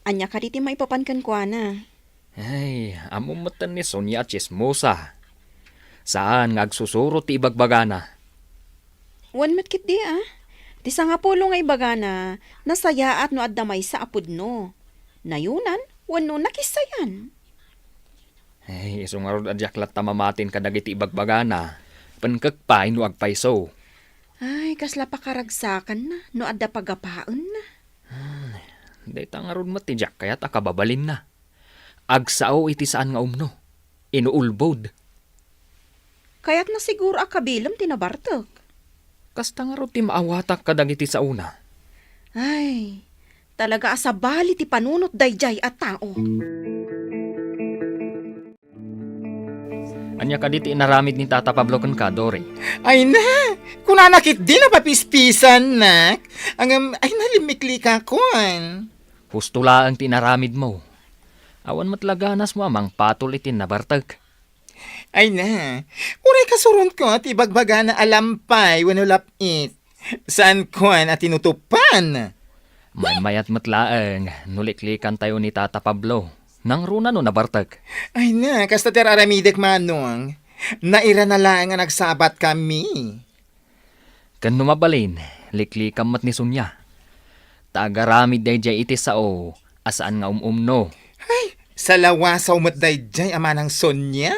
Ania kadi ti maipapan kenkuana? Ay, ammom metten ni Sonia a tsismosa. Saan nga agsusuro ti ibagbagana. Wen met ketdi, a. Ti sangapulo nga ibagana, nasayaat no adda maysa a pudno. Nayonan wenno nakissayan. Ay, isu ngarud a diak latta mamatin kadagiti ibagbagana. Penkek pay no agpayso. Ay, kasla pakaragsakanna no adda pagapaenna. Hmm, dayta ngarud met ti diak kayat a kababalinna. Agsao iti saan nga umno. Inuulbod. Kayatna siguro a kabilem ti nabartek. Kasta ngarud ti maawatak kadagiti saona. Ay, talaga a sabali ti panunot daydiay a tao. Ania kadi ti inaramid ni Tata Pablo kenka, Dory? Ay na, kunana ketdi napapispisannak. Ngem, ay na, limmiklika kon. Husto laeng ti inaramidmo. Awan met la ganasmo a mangpatol iti nabartek. Ay na, uray kasuronko ti ibagbagana a lampay wenno lap-it. Saanko a tinutupan. Maymayat met laeng no liklikantayo ni Tata Pablo. Nangruna no nabartek. Ay na, kasta ti ar-aramidek, Manong. Nairana laeng a nagsabatkami. Ken no mabalin, liklikam met ni Sonia. Ta agaramid daydiay iti sao a saan nga um-umno. Ay, salawasaw met daydiay a manang Sonia.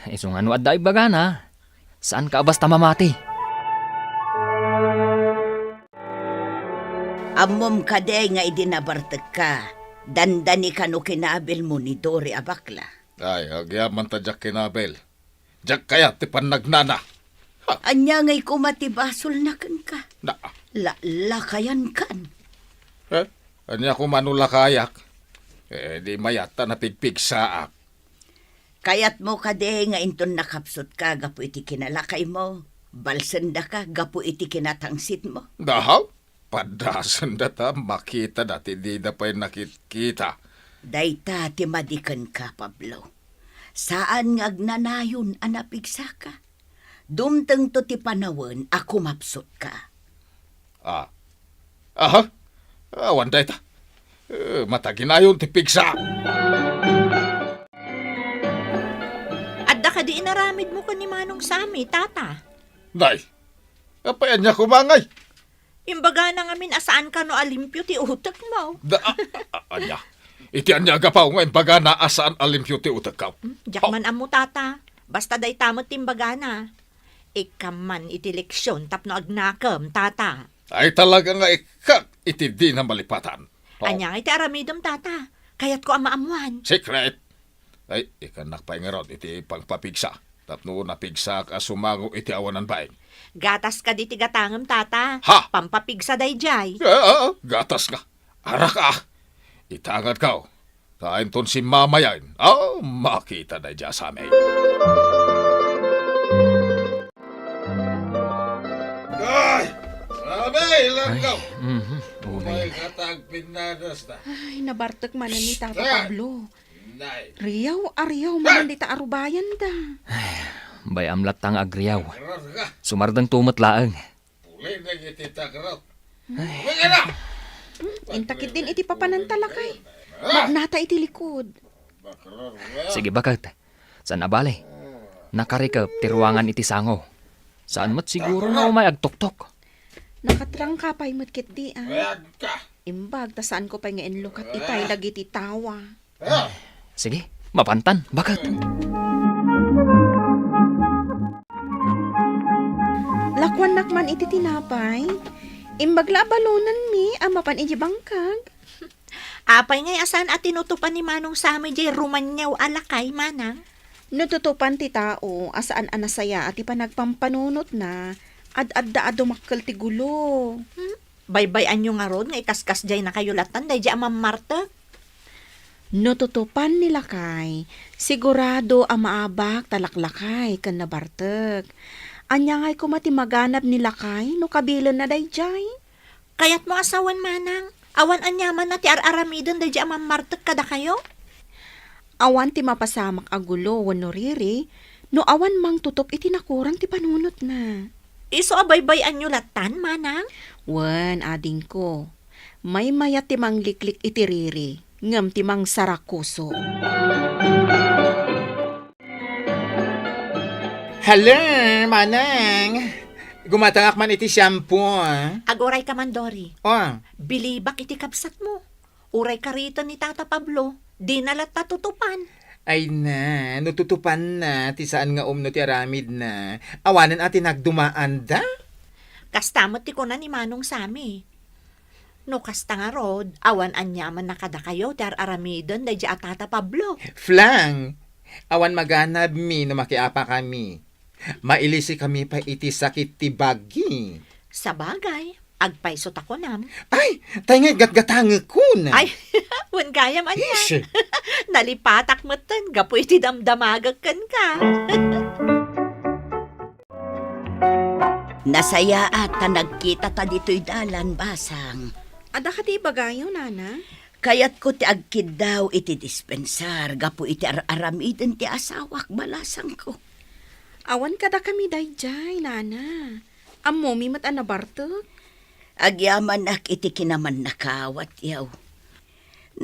Isu nga no adda imbagana, saanka a basta mamati. Ammom kadi nga idi nabartekka, dandanika no kinabilmo ni Dory a bakla? Ay, agyamanen ta diak kinabil. Diak kayat ti pannagnana. Ha? Ania ngay koma ti basolna kenka? Na. Lakayankan. Eh, ania koma no lakayak? Eh, di mayat ta napigpigsaak. Kayatmo kadi nga inton nakapsutka gapu iti kinalakaymo, balsendaka gapu iti kinatangsitmo? Dahaw? Padasenda ta makita dati dida pay nakitkita. Dayta ti madi kenka, Pablo. Saan nga agnanayon a napigsaka. Dumtengto ti panawen a kumapsutka. Ah. Aha? Awan dayta. Eh, mataginayon ti pigsa. Adda kadi inaramidmo ken ni Manong Sammy, Tata? Nay, apay ania koma ngay? Imbagana ngamin a saan kano a limpio ti utekmo. Da, a, a, ania? Iti ania a gapu nga imbagana a saan a limpio ti utekko? Hmm, diak man ammo, tata. Basta dayta met ti imbagana. Ikkam man iti leksion tapno agnakem, tata. Ay, talaga nga ikkak iti dina malipatan. Oh. Ania nga iti aramidem, tata? Kayatko a maammuan. Secret! Ay, ikkannak pay ngarud iti pangpapigsa. Tapno napigsaak a sumango iti awanan bain. Gatas kadi ti gatangem, tata. Ha? Pampapigsa daydiay. Ah, ah, gatas nga. Araka. Itangadko. Ta inton simmamayen, ah, makita daydiay a Sammy. Ay! Sammy, langgaw! Ay, mhm, umay. Umay ka ta agpinnadas ta. Ay, nabartek manen ni Tata Pablo. Nay. Riyaw a riyaw manen dita arubayanda. Ay, bay-am latta nga agriyaw. Rarga. Sumardengto met laeng. Puli dagiti takrot. Ay. Wen, ala! Hmm, inta ketdin iti papananta, lakay. Ah! Magnata iti likod. Bakror, ah. Sige, baket. Saan a bale. Nakarikep ti ruangan iti sango. Saan met siguro nga umay agtoktok. Nakatrangka pay met ketdi, ah. Wen ka. Imbag ta saanko pay nga inlukat itay dagiti tawa. Ah! Sige, mapantan, baket. Lakuannak man iti tinapay. Imbag la a balonanmi a mapan idiay bangkag. Apay ngay a saan a tinutopan ni Manong Sammy diay rumaniaw a lakay, manang? No tutupan ti tao a saan a nasayaat ti panagpampanunotna, ad-adda a dumakkel ti gulo. Hmm? Baybay-anyo ngarud nga ikaskasdiaynakayo lattan daydiay a mammartek? No tutupan ni lakay, sigurado a maabak ta laklakay ken nabartek. Ania ngay koma ti maganab ni lakay no kabilenna daydiay? Kayatmo a sawen, manang, awan aniamanna ti ar-aramiden daydiay a mammartek kadakayo? Awan ti mapasamak a gulo wenno riri no awan mangtutop iti nakurang ti panunotna. Isu a baybay-anyo lattan, manang? Wen, adingko. Maymayat ti mangliklik iti riri, ngem ti mangsarakuso. Hello, manang. Gumatangak man iti shampoo, ah. Aguray ka man, Dory. Oh. Bilibak iti kabsatmo. Uray kariten ni Tata Pablo, dina latta tutupan. Ay na, no tutupanna ti saan nga umno ti aramidna, awanen a ti nagdumaanda? Kasta met ti kuna ni Manong Sammy. No kasta ngarud, awan aniamanna kadakayo ti ar-aramiden daydiay a Tata Pablo. Flang, awan maganabmi no makiapakami. Mailisikami pay iti sakit ti bagi. Sabagay, agpayso ta kunam. Ay, tay ngay gatgatangekon. Ay, wen gayam ania. Ish. Nalipatak metten gapu iti damdamagek kenka. Nasayaat ta nagkitata ditoy dalan, Basang. Adda kadi ibagayo, Nana? Kayatko ti agkiddaw iti dispensar gapu iti ar-aramiden ti asawak, balasangko. Awan kadakami daydiay, Nana. Ammomi met a nabartek. Agyamanak iti kinamannakawa, yaw.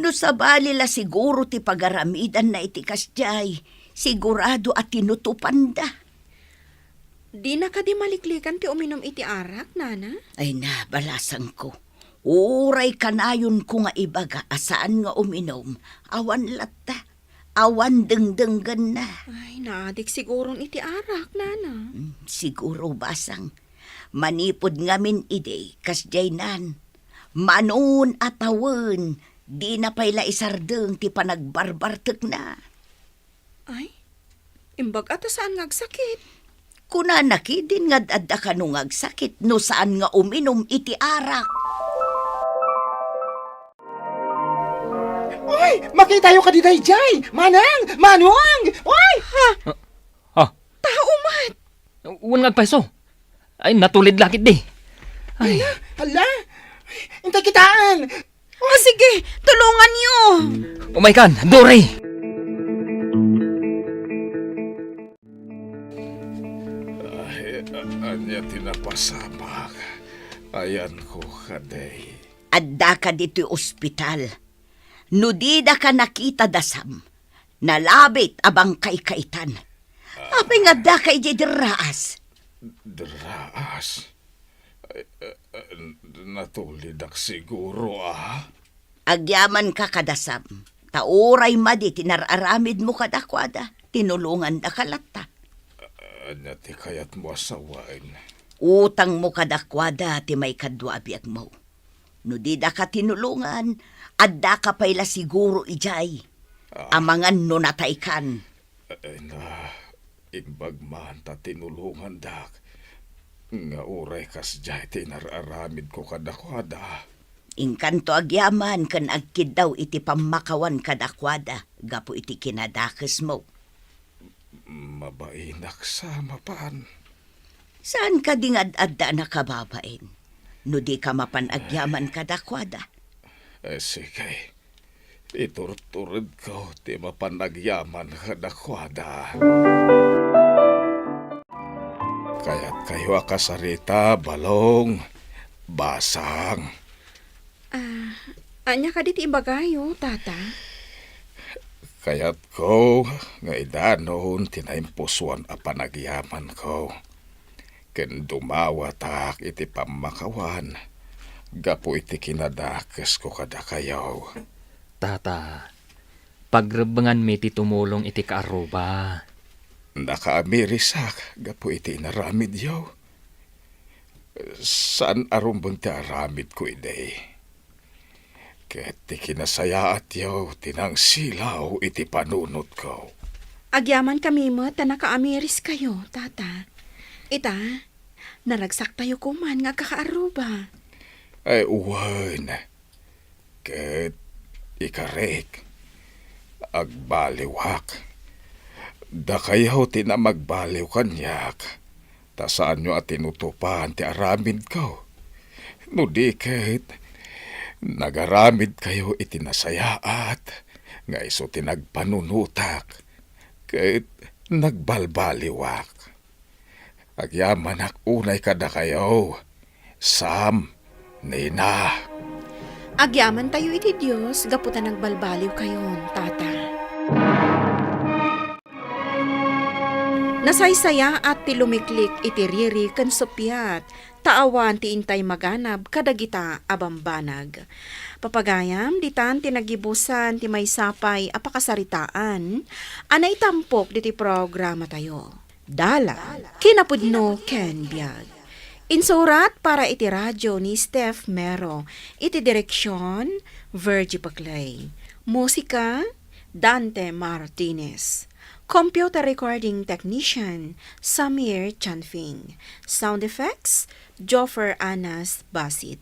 No sabali la siguro ti pagaramidanna iti kasdiay, sigurado a tinutupanda. Dina kadi maliklikan ti uminum iti arak, Nana? Ay na, balasangko. Uray kanayonko nga ibaga a saan nga uminum, awan latta. Awan dengdenggenna. Ay, naadik siguron iti arak, Nana. Mm, siguro, Basang. Manipud ngamin idi, kasdiay nan. Manon a tawen, dina pay la isardeng ti panagbarbartekna. Ay, imbag-a ta saan nga agsakit. Kunana ketdin nga ad-adda kano nga agsakit no saan nga uminum iti arak. Oy, makitayo kadi daydiay! Manang! Manong! Oy! Ha? Ah, ah. Tao met! Wen nga agpayso. Ay, natulid la ketdi. Ay. Hala, hala. Intay kitaen. O, sige, tulonganyo. Umaykan, Dory! Ay, a-, ania ti napasamak? Ayanko kadi. Addaka ditoy ospital. No didaka nakita, Dasam, nalabit a bangkayka itan. Apay nga addaka idiay derraas? Draas. Eh, eh, eh, natulidak siguro, a? Agyamanka kada Sam, ta uray madi ti nar-aramidmo kadakuada, tinulongandaka latta. Ania ti kayatmo a sawen? Utangmo kadakuada ti maikadua a biagmo. No didaka tinulongan, addaka pay la siguro idiay. Ah. Amangan no nataykan. Ay na, imbag man ta tinulongandak, nga uray kasdiay ti inar-aramidko kadakuada. Inkanto agyaman ken agkiddaw iti pammakawan kadakuada gapu iti kinadakesmo. Mabainak sa mapan. Saan kadi nga ad-adda a nakababain? No di ka mapan agyaman kadakuada. Eh, sige. Iturturedko ti mapan agyaman kadakuada. Kayatkayo a kasarita, Balong, Basang? Ah, ania kadi ti ibagayo, Tata? Kayatko nga idanon ti naimpusuan a panagyamanko, ken dumawatak iti pammakawan gapu iti kinadakesko kadakayo. Tata, pagrebbenganmi ti tumulong iti kaarruba. Nakaamirisak gapu iti inaramidyo. Saan a rumbeng ti aramidko idi. Ket ti kinasayaatyo ti nangsilaw iti panunotko. Agyamankami met ta nakaamiriskayo, Tata. Ita, naragsaktayo koman nga agkakaarruba. Ay, wen. Ket ikarik, agbaliwak. Dakayo ti namagbaliw kaniak, ta saanyo a tinutupan ti aramidko. No di ket, nagaramidkayo iti nasayaat nga isu ti nagpanunotak ket nagbalbaliwak. Agyamanak unay kadakayo, Sam, Nina. Agyamantayo iti Dios gapu ta nagbalbaliwkayon, Tata. Nasaysayaat ti lumiklik iti riri ken suppiat, ta awan ti intay maganab kadagita a bambanag. Papagayam, ditan ti nagibusan ti maysa pay a pakasaritaan a naitampok diti programatayo. Dalan, kinapudno ken biag. Insurat para iti radio ni Steph Mero, iti direksyon, Virgie Paclay. Musika, Dante Martinez. Computer recording technician, Samir Chanfing. Sound effects, Joffer Anas Basit.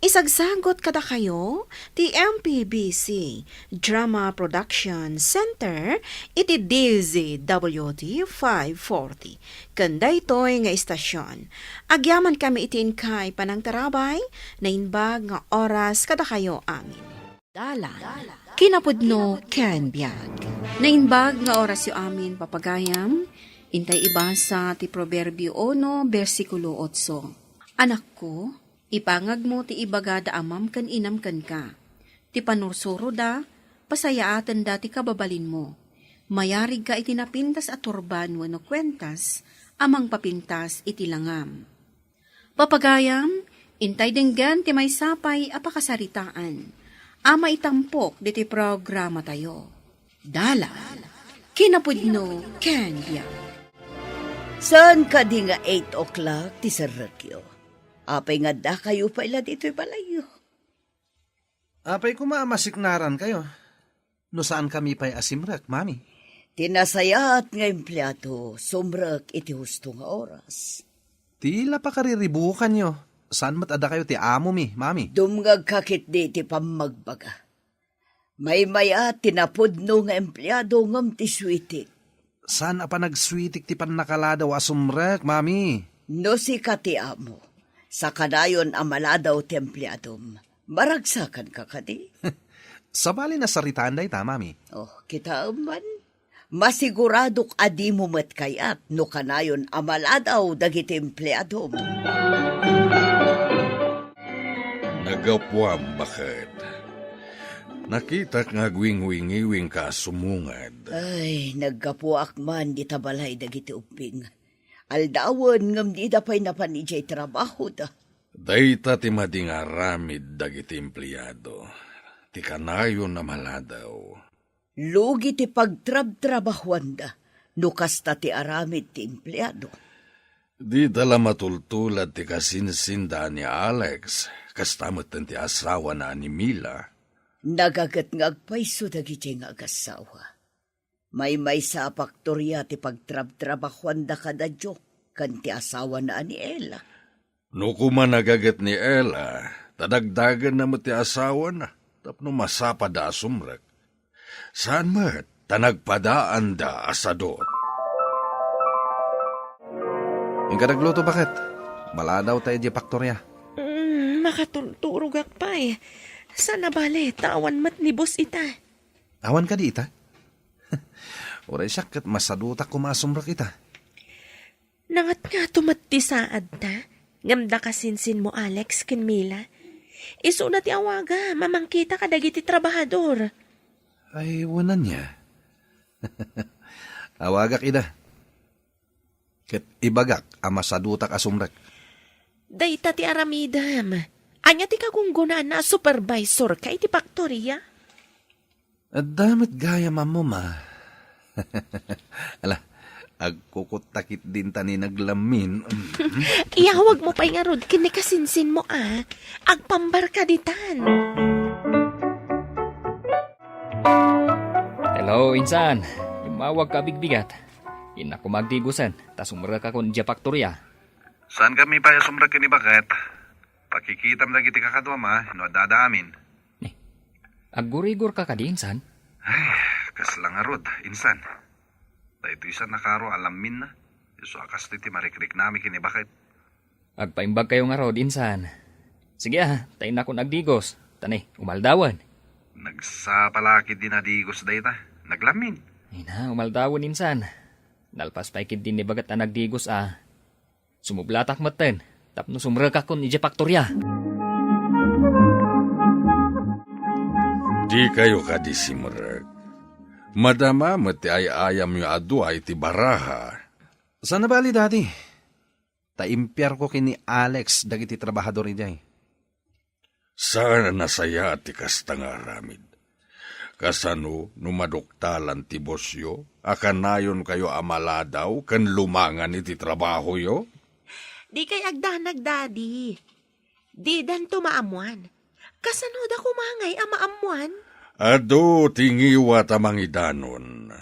Isagsagot kadakayo ti M P B C Drama Production Center iti D Z W T five forty. Ken daytoy nga istasyon, agyamankami iti inkay panangtarabay, naimbag nga oras kadakayo amin. Dalan, kinapudno ken biag. Naimbag nga orasyo amin, papagayam, intay ibasa ti Proverbio uno, bersikulo otso. Anakko, ipangagmo ti ibaga da amam ken inam kenka. Ti panursuroda, pasayaatenda ti kababalinmo. Mayarigka iti napintas a turban wenno kuentas a mangpapintas iti langam. Papagayam, intay denggen ti maysa pay a pakasaritaan a maitampok diti programatayo. Dalan, kinapudno ken biag. Saan kadi nga eight o'clock ti serrekyo? Apay nga addakayo pay la ditoy balayyo? Apay koma a masiknarankayo no saankami pay a simrek, Mami? Ti nasayaat nga empleado, sumrek iti husto nga oras. Ti la pakariribukanyo, saan met a dakayo ti amomi, Mami? Dumngegka ketdi iti pammagbaga. Maymayat ti napudno nga empleado ngem ti suitik. Saan a panagsuitik ti pannakaladaw a sumrek, Mami. No sika ti amo, sakanayon a maladaw ti empleadom, maragsakanka kadi? Sabali, nasaritaan dayta, Mami. Oh, kitaem man. Masiguradok a dimo met kayat no kanayon a maladaw dagiti empleadom. Naggapuam, baket. Nakitak nga agwingwingiwingka a sumunged. Ay, naggapuak man dita balay dagiti ubbing. Aldawen ngem dida pay napan idiay trabahoda. Dayta ti madi nga aramid dagiti empleado, ti kanayon a maladaw. Lugi ti pagtrabtrabahuanda no kasta ti aramid ti empleado. Dida la matultulad ti kasinsinda ni Alex, kasta metten ti asawana a ni Mila. Nagaget nga agpayso dagiti nga agasawa. Maymaysa a paktoria ti pagtrabtrabahuanda kada Joe ken ti asawana a ni Ella. No koma nagaget ni Ella, ta dagdagenna met ti asawana tapno masapada a sumrek. Saan met ta nagpadaanda a sadut. Inka nagluto, baket. Maladaw ta idiay paktoria. Mm, makaturturogak pay. Saan a bale, ta awan met ni boss ita. Awan kadi ita? Uray siak ket masadutak koma a sumrek ita. Nangatngato met ti saadta, ngem da kasinsinmo, Alex ken Mila. Isuna ti awaga, mamangkita kadagiti trabahador. Ay, wen ania. Awagak ida. Ket ibagak a masadutak a sumrek. Dayta ti aramidem. Ania ti kagunggonaanna a supervisorka iti paktoria? Adda met gayam ammom a. Ala, agkukutta ketdin ta ni naglammin. Iyawagmo pay ngarud ken ni kasinsinmo a. Agpambarka ditan. Hello, insan. Immawagka a bigbigat. Innak koma agdigosen, ta sumrekakon idiay paktoria. Saankami pay a sumrek ken ni baket. Pakikitam dagiti kakaduam a no adda amin. Ni, aggurigorka kadi, insan? Ay, kasla ngarud, insan. Daytoy sa nakaro a lamminna. Isu a kastoy ti marikriknami ken ni baket. Agpaimbagkayo ngarud, insan. Sige a, ta innakon agdigos. Ta ni, umaldawen. Nagsapa la ketdi a digos dayta. Naglammin. Ay na, umaldawen, insan. Nalpas pay ketdi ni baket a nagdigos a. Sumublatak metten, tapno sumrekakon idiay paktoria. Dikayo kadi simrek. Madama met ti ay-ayamyo a dua iti baraha. Saan a bale, Daddy. Ta impiarko ken ni Alex dagiti trabahador idiay. Saan a nasayaat ti kasta nga aramid. Kasano no maduktalan ti bossyo a kanayonkayo a maladaw ken lumangan iti trabahoyo? Dikay agdanag, Daddy. Didanto maammoan. Kasano da koma ngay a maammoan? Adu ti ngiwat a mangidanon.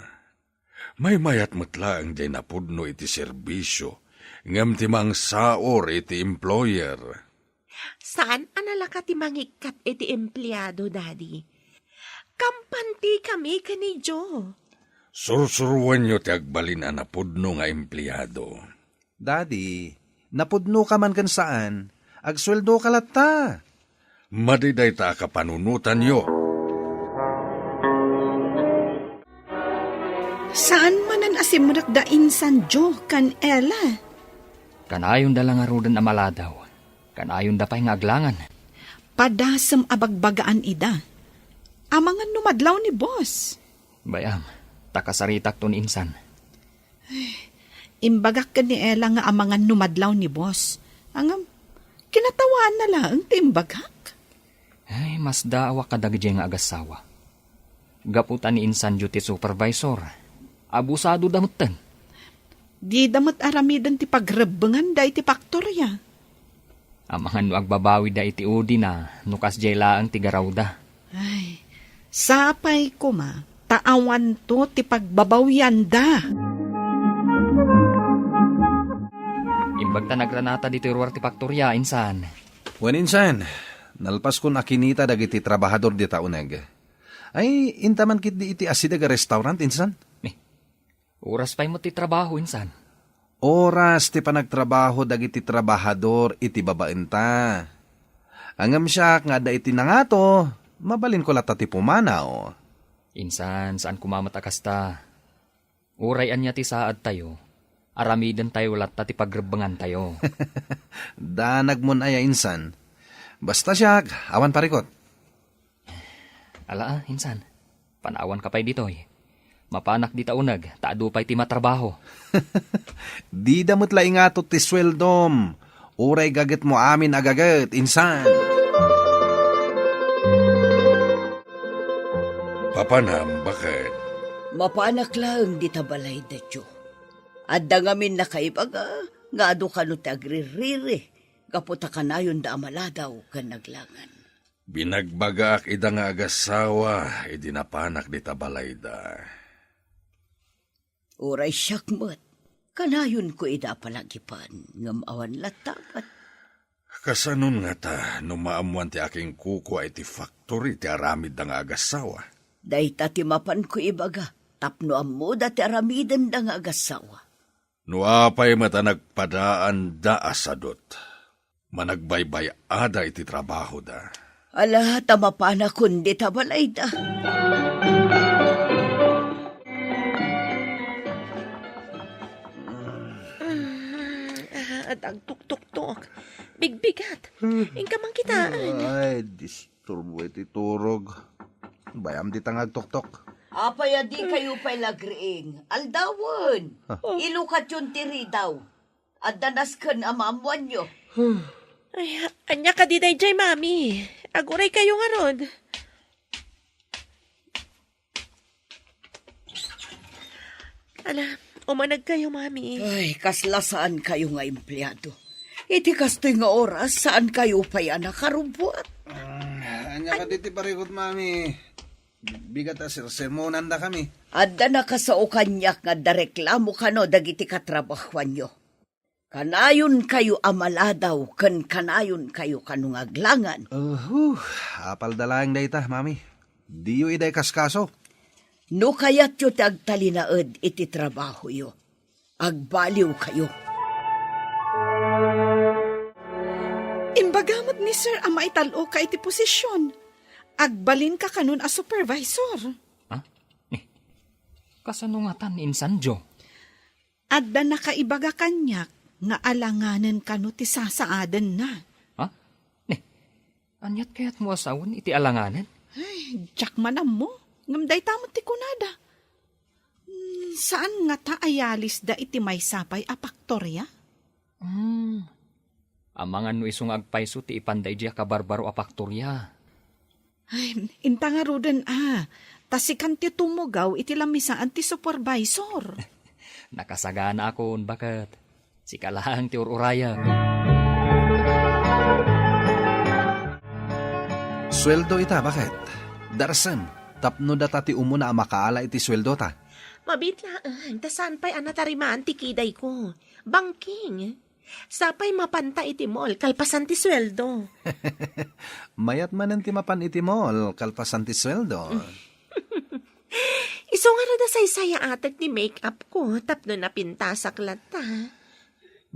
Maymayat met laeng diay napudno iti serbisyo, ngem ti mangsaor iti employer. Saan a nalaka ti mangikkat iti empleado, Daddy. Kampantikami ken ni Joe. Sursuroenyo ti agbalin a napudno nga empleado. Daddy, napudnoka man ken saan, agsueldoka latta. Madi dayta a kapanunotanyo. Saan manen a simrekda insan Joe ken Ella? Kanayonda la ngaruden a maladaw. Kanayonda pay nga aglangan. Padasem a bagbagaan ida. Amangan no madlaw ni boss. Bay-am, ta kasaritakto ni insan. Imbagak ken ni Ella nga amangan no madlaw ni boss. Ngem, kinatawaanna laeng ti imbagak. Ay, masdaawak kadagidiay nga agasawa. Gapu ta ni insan Joe ti supervisor, abusadoda metten. Dida met aramiden ti pagrebbenganda iti paktoria. Amangan no agbabawida iti udina no kasdiay laeng ti garawda. Ay, sapay koma, ta awanto ti pagbabawyanda. Imbag ta nagranata ditoy ruar ti paktoria, insan. Wen, insan, nalpaskon a kinita dagiti trabahador dita uneg. Ay, inta man ketdi iti asideg a restaurant, insan? Ni, oras pay met ti trabaho, insan. Oras ti panagtrabaho dagiti trabahador iti babaenta. Ngem siak nga adda iti nangato, mabalinko latta ti pumanaw. Insan, saan koma met a kasta. Uray ania ti saadtayo, aramidentayo latta ti pagrebbengantayo. Danagmon aya, insan. Basta siak, awan parikot. Ala, ah, insan. Panawanka pay ditoy. Mapanak dita uneg, ta adu pay ti matrabaho. Dida met la ingato ti sueldom. Uray gagetmo amin a gaget, insan. Papanam, baket. Mapanak laeng dita balayda, Joe. Adda ngamin nakaibaga nga adu kano ti agririri gapu ta kanayonda a maladaw ken aglangan. Binagbagaak ida nga agasawa idi napanak dita balayda. Uray siak met, kanayonko ida a palagipan, ngem awan latta met. Kasanon ngata no maammoan ti akingkukua iti factory ti aramidda nga agasawa? Dayta ti mapanko ibaga, tapno ammoda ti aramidenda nga agasawa. No apay met a nagpadaanda a sadut, managbaybay-ada iti trabahoda. Ala, ta mapanakon dita balayda. Ah, agtuktuktok. Bigbigat. Inka man kitaan. Ay, disturbo iti turog. Bayam dita nga agtuktok. Apay a dikayo pay lagriing? Aldawen. Ah. Ilukatyon ti ridaw. Adda nasken a maammoanyo. Ay, ania kadi daydiay, Mami? Aguraykayo ngarud. Ala, umanegkayo, Mami. Ay, kasla saankayo nga empleado. Iti kastoy nga oras, saankayo pay a nakarubbuat. Mm, ania kadi ti parikut, Mami? Bigat a sersermonandakami. Adda nakasao kaniak nga adda reklamo kano dagiti katrabahoanyo. Kanayonkayo a maladaw ken kanayonkayo kano nga aglangan. Uhu, apalda laeng dayta, Mami. Diyo ida ikaskaso. No kayatyo ti agtalinaed iti trabahoyo, agbaliwkayo. Imbaga met ni Sir a maital-oka iti posision. Agbalinka kanon a supervisor. Ha? Ni, kasano ngatan ni insan, Jo? Adda nakaibaga kaniak nga alanganen kano ti sasaadenna. Ha? Ni, aniat kayatmo a sawen iti alanganen? Ay, diak man ammo. Ngem dayta met ti kunada. Hmm, saan ngata a yalisda iti maysa pay a paktoria? Hmm. Amangan no isu nga agpayso ti ipanda idiay a kabarbaro a paktoria. Ay, inta ngaruden a, ta sikan ti tumugaw iti lamisaan ti supervisor. Nakasaganaakon, baket. Sika laeng ti ur-urayem. Sueldo ita, baket. Darsem, tapno data ti umuna a makaala iti sueldota. Mabiit laeng, ta saan pay a natarimaan ti kidayko. Bangking. Sapay mapanta iti mall kalpasan ti sueldo. Mayat manen ti mapan iti mall kalpasan ti sueldo. Isu ngarud a saysayaatek ti make-up ko tapno napintasak latta.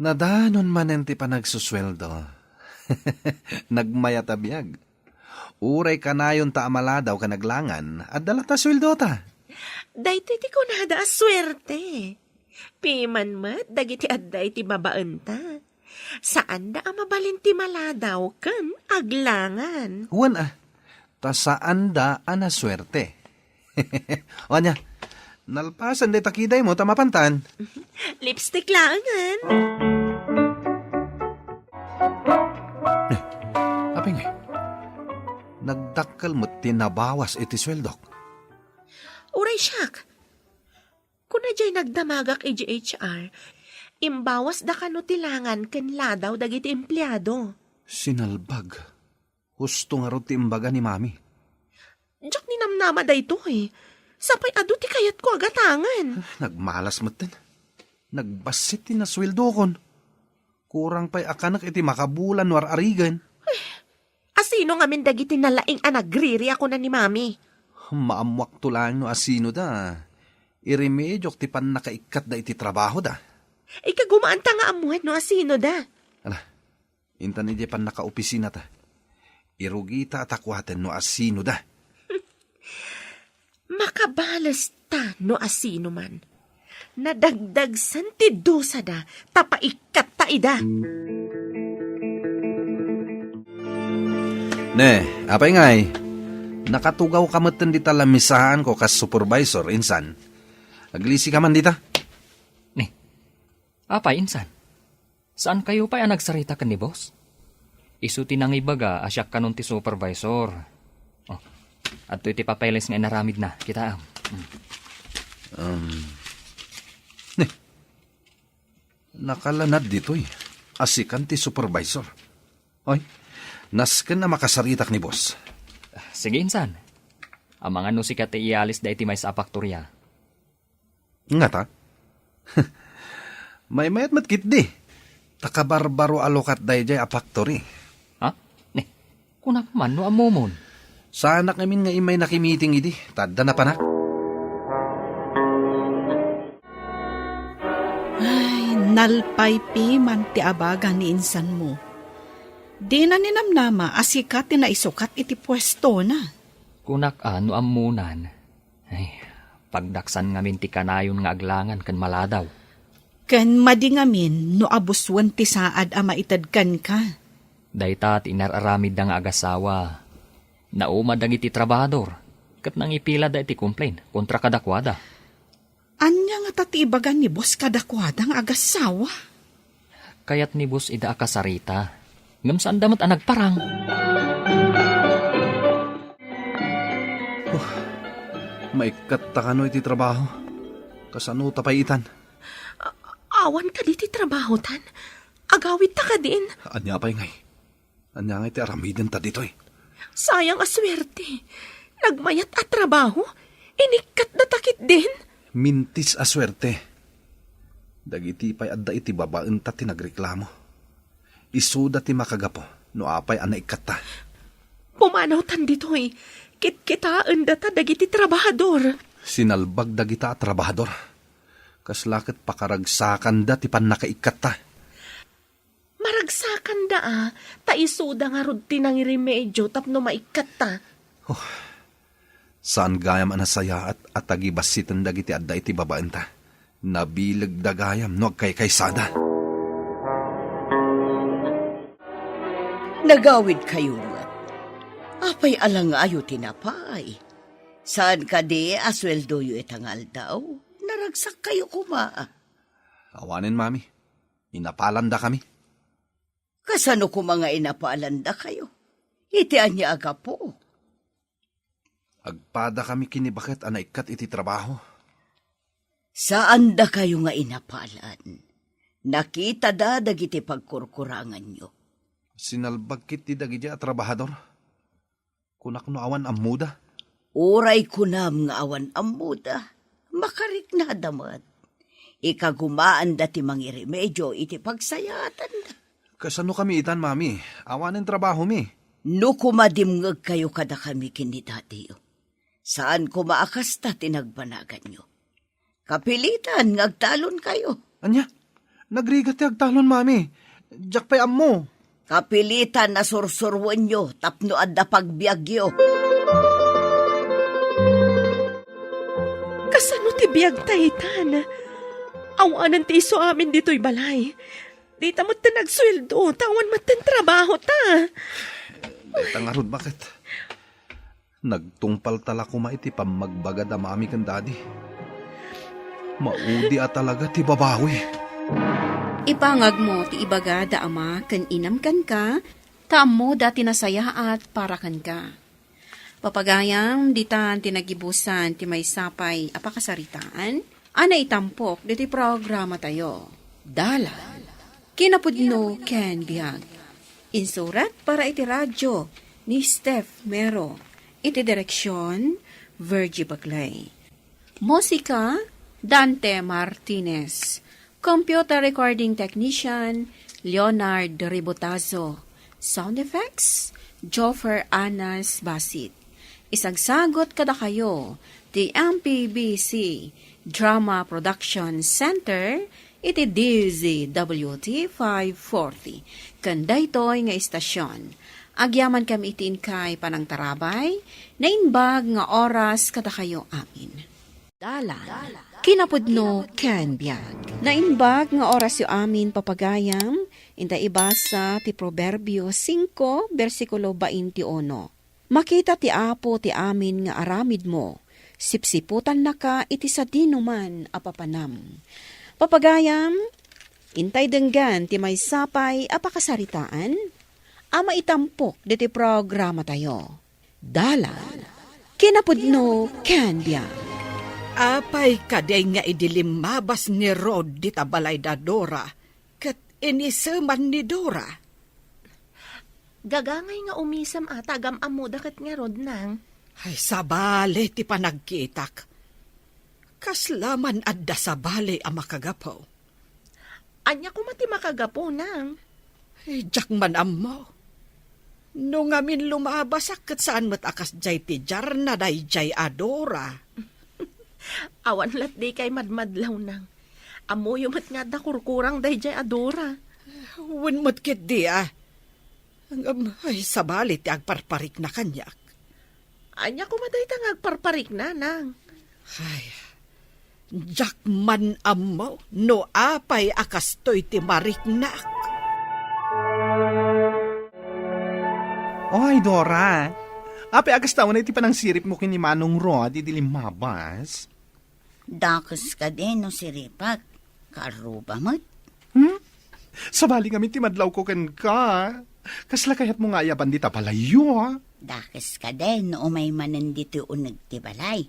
Nadanon manen ti panagsusueldo. Nagmayat a biag. Uray kanayonta a maladaw ken aglangan, adda latta sueldota. Daytoy ti kunada a suerte. Piman met dagiti adda iti babaenta. Saanda a mabalin ti maladaw ken aglangan. Wen a, ta saanda a nasuerte. O ania, nalpasen dayta kidaymo ta mapantan. Lipstick laengen. Eh, apay ngay? Nagdakkel met ti nabawas iti sueldok. Uray siak. Kuna jay nagdamagak iti H R, imbawasda kano ti langan ken ladaw dagiti empleado. Sinalbag. Husto ngarud ti imbaga ni Mami. Diak ninamnama daytoy. Sapay adu ti kayatko a gatangen. Ah, nagmalas metten. Nagbassit ti nasueldokon. Kurang pay a kanek iti makabulan no ar-arigen. Asino ngamin dagiti nalaing a nagriri a kuna ni Mami? Maammoakto laeng no asino da. Iremediok ti pannakaikkatda iti trabahoda. Ikagumaanta nga ammoen no asino da. Ala, intan idiay pannakaopisinata. Irugita a takuaten no asino da. Makabalesta no asinoman. Nadagdagsen ti dusada ta paikkatta ida. Ne, apay ngay? Nakatugawka metten dita lamisaanko kas supervisor, insan. Aglisi ka man dita. Ni, apay, insan? Saan kayo pay a nagsarita ken ni boss? Isu ti nangibaga a siak kanon ti supervisor. Oh, adtoy ti papeles nga inaramidna. Kitaem. Mm. Um, ni, nakalanad ditoy. Asikan ti supervisor. Oy, nasken a makasaritak ni boss. Sige, insan. Amangan no sika ti iyalis daytoy maysa a faktoria. Ngata? Maymayat met ketdi. Ta kabarbaro a lukat daydiay a factory. Ha? Ni, kunak man no ammomon. Saanak ngamin nga immay nakimiting idi, ta adda napanak. Ay, nalpaypi man ti abaga ni insanmo. Dina ninamnama a sika ti naisukat iti puestona. Kunak a no ammonan. Ay, pagdaksan ngamin ti kanayon nga aglangan ken maladaw. Ken madi ngamin no abusuen ti saad a maited kenka. Dayta ti inar-aramidda nga agasawa. Nauma dagiti trabahador, ket nangipilada iti complaint kontra kadakuada. Ania ngata ti ibaga ni boss kadakuada nga agasawa? Kayat ni boss ida a kasarita, ngem saanda met a nagparang. Oh, maikkatta kano iti trabaho? Kasano ta pay itan? A-, awan kadi ti trabaho tan? Agawidta kadin? Ania pay ngay? Ania ngay ti aramidenta ditoy? Sayang a suerte. Nagmayat a trabaho, inikkatdata ketdin. Mintis a suerte. Dagiti pay adda iti babaenta ti nagreklamo. Isuda ti makagapu no apay a naikkatta. Pumanawtan ditoy. Kitkitaendata dagiti trabahador. Sinalbag dagita a trabahador. Kasla ket pakaragsakanda ti pannakaikkatta. Maragsakanda a, ta isuda ngarud ti nangiremedio tapno maikkatta. Oh, saan gayam a nasayaat a tagibassiten dagiti adda iti babaenta. Nabilegda gayam no agkaykaysada. Nagawidkayo met. Apay a langayo ti napay? Saan kadi a sueldoyo ita nga aldaw? Naragsakkayo koma. Awanen, Mami. Inapalandakami. Kasano koma nga inapalandakayo? Iti ania a gapu? Agpadakami ken ni baket a naikkat iti trabaho. Saandakayo nga inapalan. Nakitada dagiti pagkurkuranganyo. Sinalbag ketdi dagiti a trabahador. Kunak no awan ammoda. Uray kunam nga awan ammoda, makariknada met. Ikagumaanda ti mangiremedio iti pagsayaatanda. Kasano kami itan, Mami? Awanen trabahomi. No koma dimngegkayo kadakami ken ni dadiyo, saan koma a kasta ti nagbanaganyo. Kapilitan nga agtalonkayo. Ania? Nagrigat ti agtalon, Mami. Diak pay ammo. Kapilitan a sursuroenyo tapno adda pagbiagyo. Kasano ti biagta itan? Awanen ti isuamin ditoy balay. Dita met ti nagsueldo, ta awan met ti trabahota. Dayta ngarud, baket? Nagtungpalta la koma iti pammagbagada Mami ken Daddy. Maudi a talaga ti babawi. Ipangagmo ti ibagada ama ken inam kenka, ta ammoda ti nasayaat para kenka. Papagayam, ditan ti nagibusan ti maysa pay a pakasaritaan a naitampok ditoy programatayo. Dalan. Kinapudno ken biag. Insurat para iti radio ni Steph Mero. Iti direksyon, Virgie Bagley. Musika, Dante Martinez. Computer recording technician, Leonard Ribotazo. Sound effects, Joffer Anas Basit. Isagsagot kadakayo ti M P B C Drama Production Center iti D Z W T five forty. Ken daytoy nga istasyon, agyamankami iti inkay panangtarabay, naimbag nga oras kadakayo amin. Dalan. Kinapudno ken biag. Naimbag nga orasyo amin, papagayam, inta ibasa ti Proverbio singko, bersikulo twenty-uno. Makita ti Apo ti amin nga aramidmo, Sipsiputannaka iti sadinoman a papanam. Papagayam, intay denggan ti maysa pay a pakasaritaan a maitampok diti programatayo. Dalan, kinapudno ken biag. Apay kadi nga idi limmabas ni Rod dita balay da Dora, ket iniseman ni Dora? Gagangay nga umisem a ta agam-ammoda ket ngarud, Nang. Ay, sabali ti panagkitak. Kasla man adda sabali a makagapu. Ania koma ti makagapu, Nang? Ay, diak man ammo. No ngamin lumabasak ket saan met a kasdiay ti diarna daydiay a Dora. Awan lat dikay madmadlaw, Nang. Ammoyo met nga adda kurkurang daydiay a Dora. Wen met ketdi a. Ngem, ay, sabali ti agparparikna kaniak. Ania koma dayta nga agparparikna, Nang? Ay, diak man ammo no apay a kastoy ti mariknak. Oy, Dora. Apay a kasta unay ti panangsiripmo ken ni Manong Rod idi limmabas? Dakes kadi no siripek, karuba met. Hmm? Sabali ngamin ti madlawko kenka. Kasla kayatmo nga ayaban dita balayyo, a? Dakes kadi no umay manen ditoy uneg ti balay.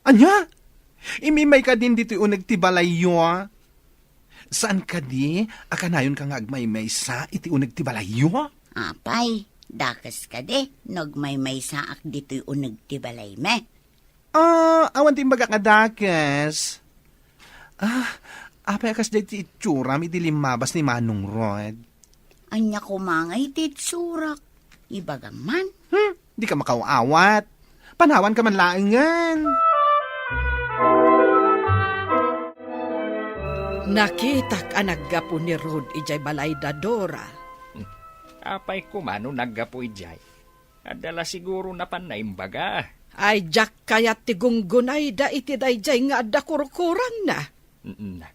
Ania? Imimay kadin ditoy uneg ti balayyo, a? Saan kadi a kanayonka nga agmaymaysa iti uneg ti balayyo? Apay, dakes kadi no agmaymaysaak ditoy uneg ti balaymi. Ah, awan ti imbagak nga dakes. Ah, apay a kasdiay ti itsuram idi limmabas ni Manong Rod? Ania koma ngay ti itsurak? Ibagam man. Hmm, dika makaw-awat. Panawanka man laengen. Nakitak a naggapu ni Rod idiay balay da Dora. Apay koma no naggapu idiay? Adda la siguro napan naimbaga. Ay, diak kayat ti gunggunayda iti daydiay nga adda kurkurangna. Mm.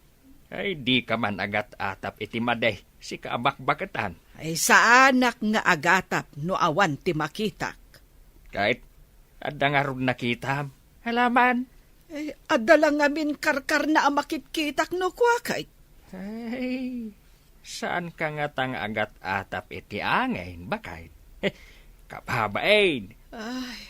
Ay, dika man agat-atap iti madi, sika a bakbaketan. Ay, saanak nga agatap no awan ti makitak. Ket, adda ngarud nakitam? Alaman. Ay, adda la ngamin karkarna a makitkitak no kuakay. Ay, saanka ngata nga agat-atap iti angin, baket? Kababain. Ay,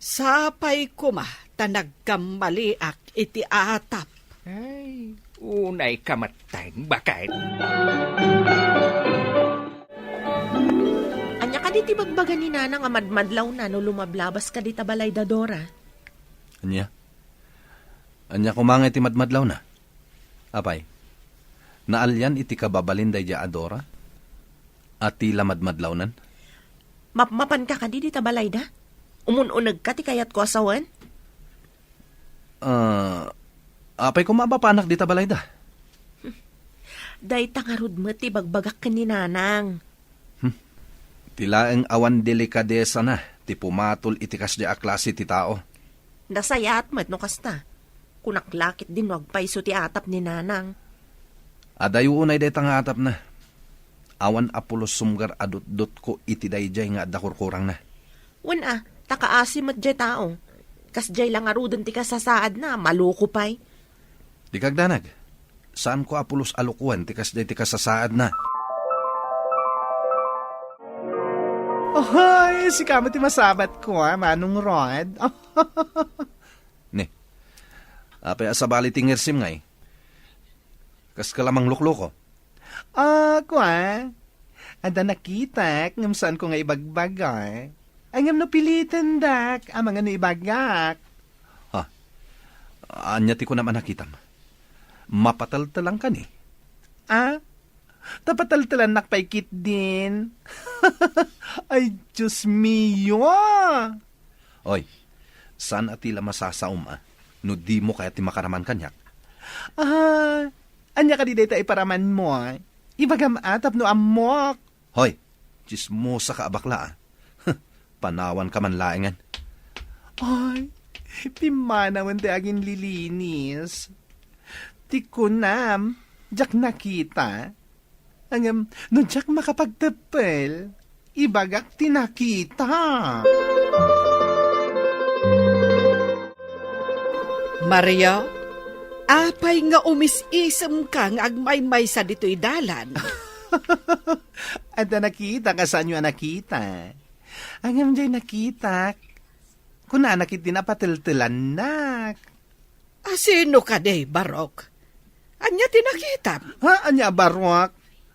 sapay koma ta nagkammaliak iti atap. Ay, unayka met ten, baket. Ania kadi ti bagbaga ni Nanang a madmadlawna no lumablabas kadi ta balay da Dora? Ania? Ania koma nga iti madmadlawna? Apay, naalian iti kababalin daydiay a Dora? A ti la madmadlawnan? Mapmapanka kadi dita balayda? Umun-unegka ti kayatko a sawen? Ah, apay koma a mapanak dita balayda? Dayta ngarud met ti bagbagak ken ni Nanang. Hmm. Ti laeng awan delikadesana ti pumatol iti kasdiay a klase ti tao. Nasayaat met no kasta. Kunak la ketdin no agpayso ti atap ni Nanang. Adayo unay dayta nga atapna. Awan a pulos sumgar a dutdotko iti daydiay nga adda kurkurangna. Wen a, ta kaasi met diay tao. Kasdiay la ngaruden ti kasasaadna, maloko pay. Dika agdanag. Saanko a pulos a lokoen ti kasdiay ti kasasaadna. Oy, sika met ti masabatko, a, Manong Rod. Ne. Apay a sabali ti ngersim ngay? Kaska la manglukloko? Ah, kua. Adda nakitak, ngem saanko nga ibagbaga. Ay, ngem no pilitendak, amangan no ibagak. Ha? Ania ti kunam a nakitam? Mapateltelanka ni? Ah? Ta pateltelannak pay ketdin. Ay, Dios mio! Oy, saan a ti la masasaom a, no dimo kayat ti makaraman kaniak? Ah, ania kadi dayta iparamanmo, a? Ibagam a tapno ammok. Hoy, tsismosa ka a bakla, a. Panawanka man laengen. Ay, pimmanawen ti aginlilinis. Ti kunam, diak nakita. Ngem, no diak makapagteppel, ibagak ti nakita. Mario, apay nga umis-isemka nga agmaymaysa ditoy dalan? Adda nakitak a saanyo a nakita. Ngem diay nakitak. Kunana ketdi a pateltelannak. A, sino kadi, Barok? Ania ti nakitam? Ha? Ania a barok?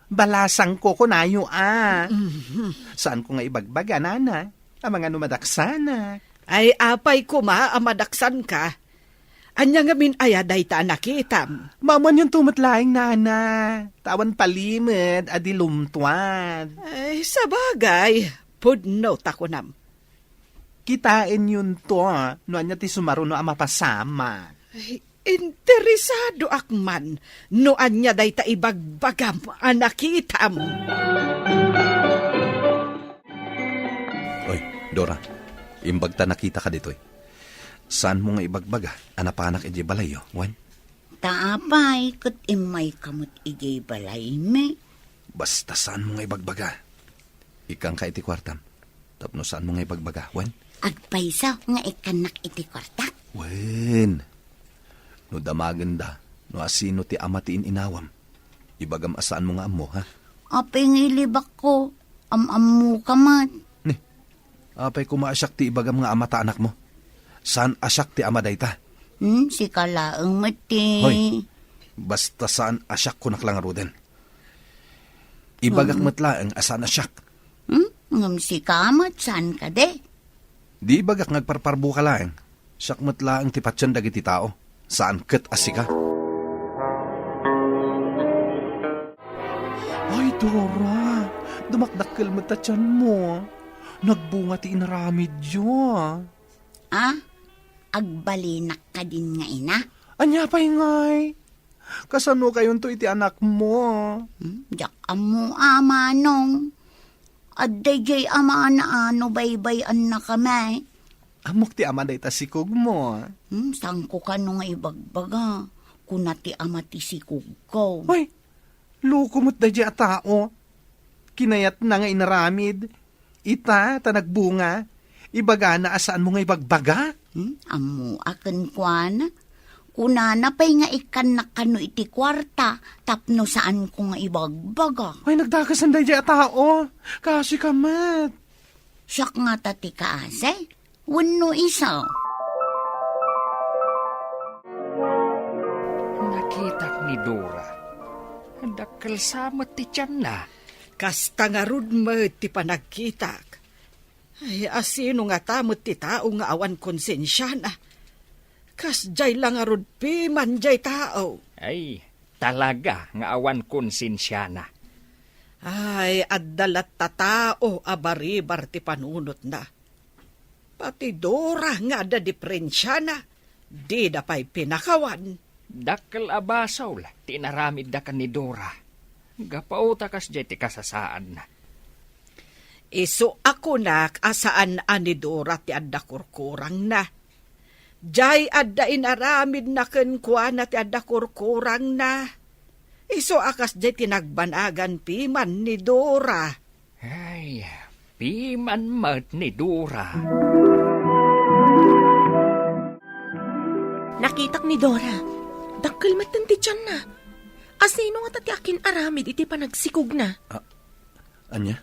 Balasangko, kunayo a. Mhm. Saanko nga ibagbaga, nana. Amangan no madaksanak. Ay, apay koma a madaksanka. Ania ngamin aya dayta a nakitam? Maamuanyonto met laeng, nana. Ta awan palimed a di lumtuad. Ay, sabagay, pudno ta kunam. Kitaenyonto no ania ti sumaruno a mapasamak. Ay, interesadoak man no ania dayta ibagbagam a nakitam. Oy, Dora, imbag ta nakitaka ditoy. Saanmo nga ibagbaga a napanak idiay balayyo, wen? Ta apay ket immayka met idiay balaymi? Basta saanmo nga ibagbaga. Ikkanka iti kuartam tapno saanmo nga ibagbaga, wen? Agpayso nga ikkannak iti kuartak? Wen. No damagenda no asino ti ama ti in-inawam, ibagam a saanmo nga ammo, ha? Apay nga ilibakko? Am-ammoka met. Ni, apay koma a siak ti ibagam nga ama ta anakmo? Saan a siak ti ama dayta? Hmm, sika laeng met ti Hoy, basta saan a siak, kunak la ngaruden. Ibagak Hmm. met laeng a saan a siak. Hmm? Ngem sika met, saan kadi? Di ibagak nga agparparboka laeng. Siak met laeng ti patien dagiti tao. Saan ket a sika. Ay, Dora, dumakdakkel met ta tianmo. Nagbunga ti inaramidyo. Ah, agbalinak kadin nga ina? Ania pay ngay? Kasanokayonto iti anakmo? Hmm, diak ammo a, manong. Adda diay ama a no baybay-annakami. Ammok ti ama dayta sikogmo. Hmm, saanko kano nga ibagbaga. Kuna ti ama ti sikogko. Hoy, loko met daydiay a tao. Kinayatna nga inaramid. Ita ta nagbunga, ibagana a saanmo nga ibagbaga? Hmm? Ammoak kenkuana. Kunana pay nga ikkannak kano iti kuarta tapno saanko nga ibagbaga. Ay, nagdakasan daydiay a tao. Kasika met. Siak ngata ti kaasi? Wenno isu? Nakitak ni Dora. Dakkel sa met ti tianna. Kasta ngarud met ti panagkitak. Ay, asino ngata met ti tao nga awan konsensiana? Kasdiay la ngarud piman diay tao. Ay, talaga nga awan konsensiana. Ay, adda latta tao a baribar ti panunotna. Pati Dora nga adda diperensiana, dida pay pinakawan. Dakkel a basol ti inaramidda ken ni Dora. Gapu ta kasdiay ti kasasaadna. Isu a kunak a saan a ni Dora ti adda kurkurangna. Diay adda inaramidna kenkuana ti adda kurkurangna. Isu a kasdiay ti nagbanagan piman ni Dora. Ay, piman met ni Dora. Nakitak ni Dora. Dakkel metten ti tianna. Asino ngata ti akin-aramid iti panagsikogna? Ah, ania?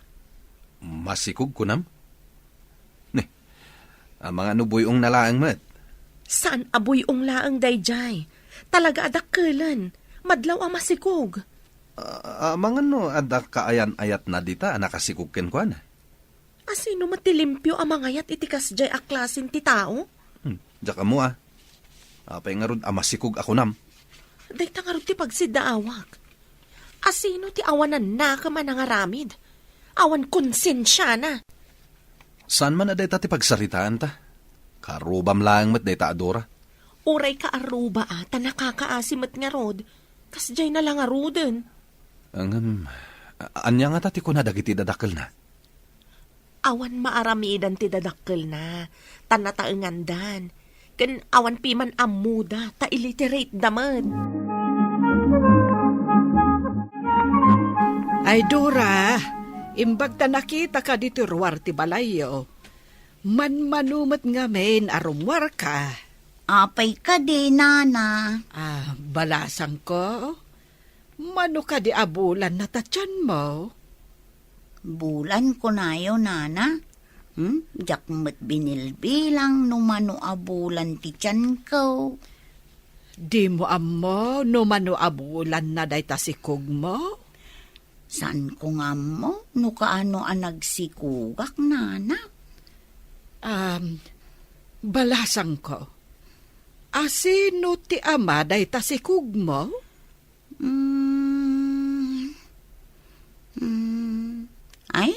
Masikog, kunam? Ni, amangan no buy-ong na laeng met. Saan a buy-ong laeng daydiay. Talaga a dakkelen. Madlaw a masikog. Ah, amangan no adda kaayan-ayatna dita a nakasikog kenkuana. Asino met ti limpio a mangayat iti kasdiay a klasen ti tao? Hmm, diak ammo a. Apay ngarud a masikog a kunam? Dayta ngarud ti pagsiddaawak. Asino ti awan nanakem a nangaramid? Awan konsensiana. Saan man a dayta ti pagsaritaanta? Kaarrubam laeng met dayta a Dora. Uray kaarruba a ta nakakaasi met ngarud, kasdiay na la ngaruden. Ngem, a-, ania ngata ti kuna dagiti dadakkelna? Awan maaramidan ti dadakkelna, ta nataengandan. Ken awan piman ammoda, ta illiterate da met. Ay, Dora, imbag ta nakitaka ditoy ruar ti balayyo, manmano met ngamin a rummuarka. Apay kadi, nana? Ah, balasangko, mano kadi a bulan na ta tianmo? Bulan kunayo, nana? Hmm? Diak met binilbilang no mano a bulan ti tianko. Dimo ammo no mano a bulan na dayta sikugmo? Saanko nga ammo no kaano a nagsikugak, nana. Um, balasangko, asino ti ama dayta sikugmo? Mm. Mm. Ay,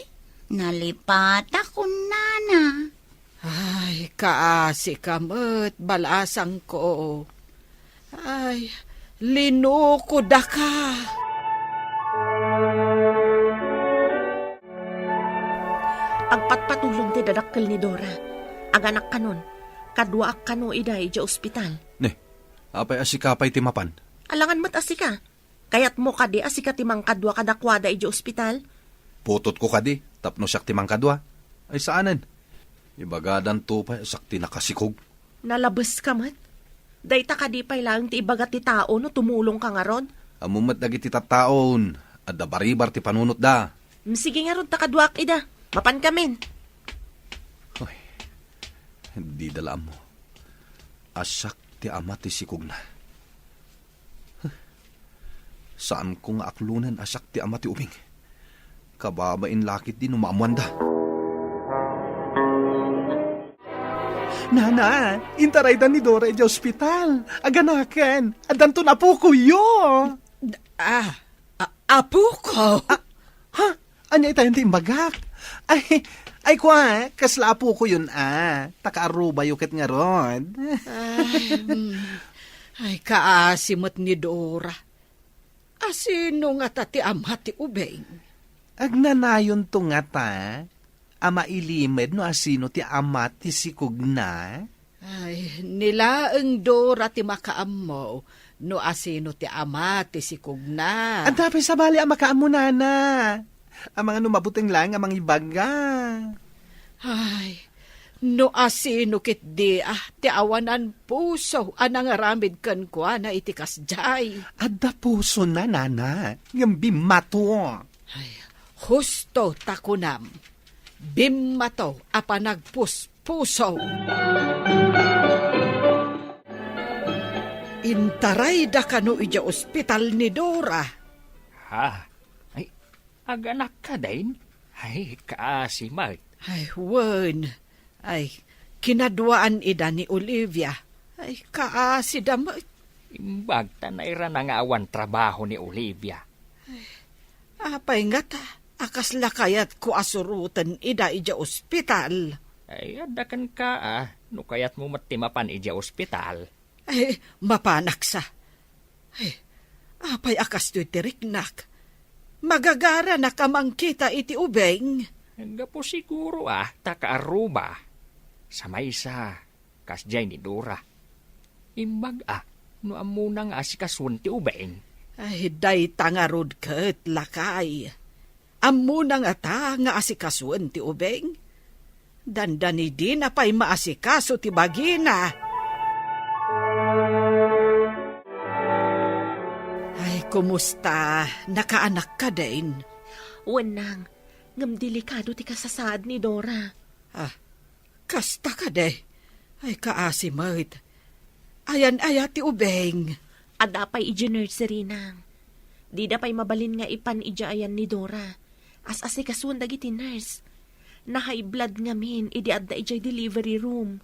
nalipatakon, nana. Ay, kaasi ka met, balasangko. Ay, linukodaka. Agpatpatulon ti dadakkel ni Dora. Aganakkanon, kaduaak kano ida idiay ospital. Ne, apay a sika pay ti mapan? Alangan met a sika. Kayatmo kadi a sika ti mangkadua kadakuada idiay ospital? Putotko kadi tapno siak ti mangkadua? Ay saanen. Ibagadanto pay a siak ti nakasikog. Nalabeska met. Dayta kadi pay laeng ti ibaga ti tao no tumulongka ngarud? Ammo met dagiti tattaon, adda baribar ti panunotda. Mm, sige ngarud ta kaduaak ida. Mapankamin. Ay, dida la ammo a siak ti ama ti sikogna. Saanko nga aklonen a siak ti ama ti ubing. Kababain la ketdi no maammoanda. Nana, intarayda ni Dora idiay ospital. Aganaken, addanton apokoyo. Ah, a-, apoko? Ah, ha? Ania itayon ti imbagak? Ay, ay, kua, kasla apokoyon a. Ta kaarrubayo ket ngarud. Ay, mm. Ay, kaasi met ni Dora. Asino ngata ti ama ti ubing? Agnanayonto ngata a mailimed no asino ti ama ti sikogna? Ay, ni laeng Dora ti makaammo no asino ti ama ti sikogna. Adda pay sabali a makaammo, nana. Amangan no mabuteng laeng a mangibaga. Ay, no asino ketdi a ti awanan puso a nangaramid kenkuana iti kasdiay? Adda pusona, nana, ngem bimmato. Ay, husto ta kunam, bimmato a panagpuspuso. Intarayda kano idiay ospital ni Dora. Ha? Ay, aganak kadin? Ay, kaasi met. Ay, wen. Ay, kinaduaan ida ni Olivia. Ay, kaasida met. Imbag ta nairana nga awan trabaho ni Olivia. Ay, apay ngata a kasla kayatko a suroten ida idiay ospital? Ay, adda kenka a, no kayatmo met ti mapan idiay ospital. Ay, mapanak sa. Ay, apay a kastoy ti riknak? Magagaranak a mangkita iti ubing. Gapu siguro a ta kaarruba. Sa maysa, kasdiay ni Dora. Imbag a, no ammona nga asikasuen ti ubing. Ay, dayta ngarud ket, lakay. Ammona ngata nga asikasuen ti ubing? Dandani dina pay maasikaso ti bagina. Ay, kumusta? Nakaanak kadin? Wen nang, ngem delikado ti kasasaad ni Dora. Ah, kasta kadi? Ay, kaasi met. Ayan aya ti ubing? Adda pay idiay nursery, nang. Dida pay mabalin nga ipan idiay ayan ni Dora. As-asikasuen dagiti nurse. Na-high blood ngamin idi adda idiay delivery room.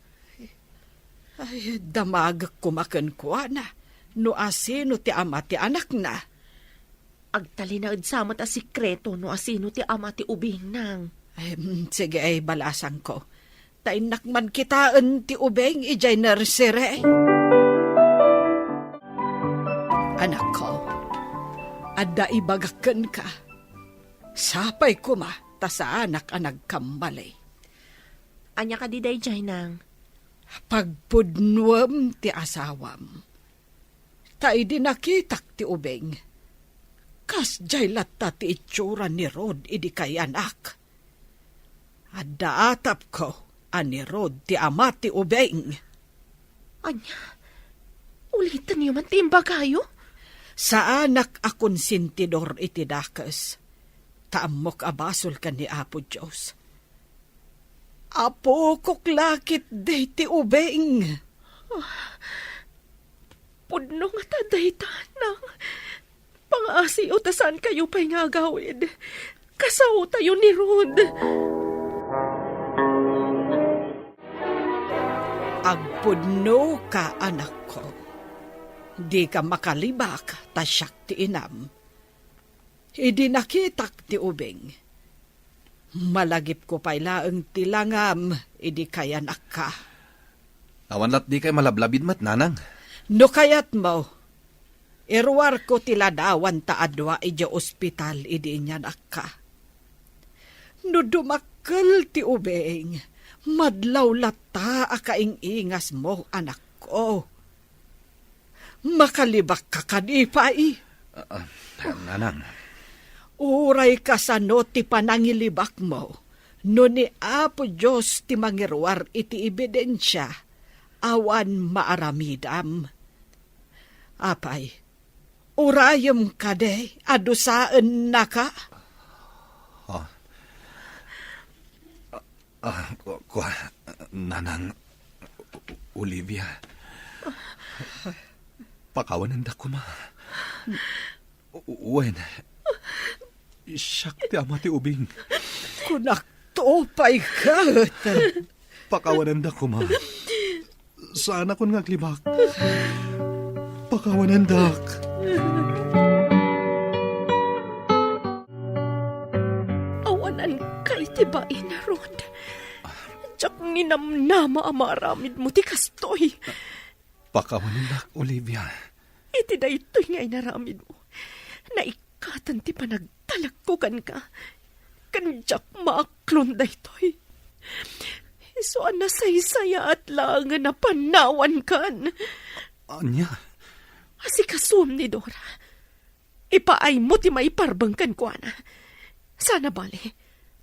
Ay, damagek koma kenkuana no asino ti ama ti anakna. Agtalinaed sa met a sekreto no asino ti ama ti ubing, nang. Em, sige, ay, balasangko. Ta innak man kitaen ti ubing idiay nursery. Anakko, adda ibagak kenka. Sapay koma ta saanak a nagkamali. Ania kadi daydiay, nang? Pagpudnuem ti asawam. Ta idi nakitak ti ubing, kasdiay latta ti itsura ni Rod idi kayanak. Adda atapko a ni Rod ti ama ti ubing. Ania? Ulitenyo man ti imbagayo? Saanak a konsentidor iti dakes, ta ammok a basol ken ni Apo Dios. Apokok la ketdi ti ubing. Pudno ngata dayta, Nang. Pangaasiyo ta saankayo pay nga agawid. Kasaotayo ni Rod. Agpudnoka, anakko. Dika makalibak ta siak ti inam. Idi nakitak ti ubing, malagipko pay laeng ti langam idi kayanakka. Awan lat dikay malablabid met, Nanang. No kayatmo, iruarko ti ladawanta a dua idiay ospital idi inyanakka. No dumakkel ti ubing, madlaw latta a kaing-ingasmo, anakko. Makalibakka kadi pay? Ah, ah, Nanang. Uray kasano ti panangilibakmo, no ni Apo Dios ti mangiruar iti ebidensia, awan maaramidam. Apay, urayem kadi a dusaennaka? Ah. Ah, ku-, kua, Nanang Olivia. Pakawanendak koma. U-, wen, siak ti ama ti ubing. Kunakto pay ket. Pakawanendak koma. Saanakon nga aglibak. Pakawanendak. Awananka iti bain, Rod. Diak ninamnama a maaramidmo ti kastoy. Pakawanendak, Olivia. Iti daytoy nga inaramidmo, naikatan ti panagtalekko kenka. Ken diak maaklon daytoy. Isu a nasaysayaat laengen a panawankan. Ania? Asikasuem ni Dora. Ipaaymo ti maiparbeng kenkuana. Sana bale,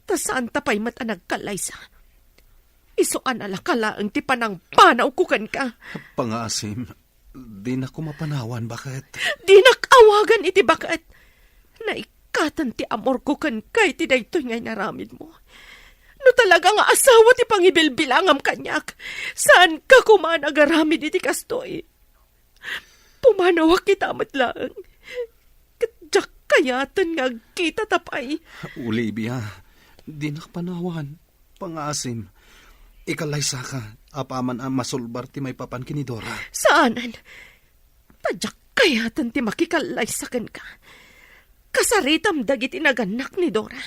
ta saanta pay met a nagkallaysa. Isu a nalaka laeng ti panangpanawko kenka. Pangaasim, dinak koma panawan, baket. Dinak awagan iti baket. Naikatan ti amorko kenka iti daytoy nga inaramidmo. No talaga nga asawa ti pangibilbilangam kaniak, saanka koma a nagaramid iti kastoy. Pumanawak ita met laeng. Ket diak kayaten nga agkitata pay. Olivia, dinak panawan. Pangaasim, ikallaysaka apaman a masulbar ti maipapan ken ni Dora. Saanen. Ta diak kayaten ti makikallaysa kenka. Kasaritam dagiti nagannak ni Dora.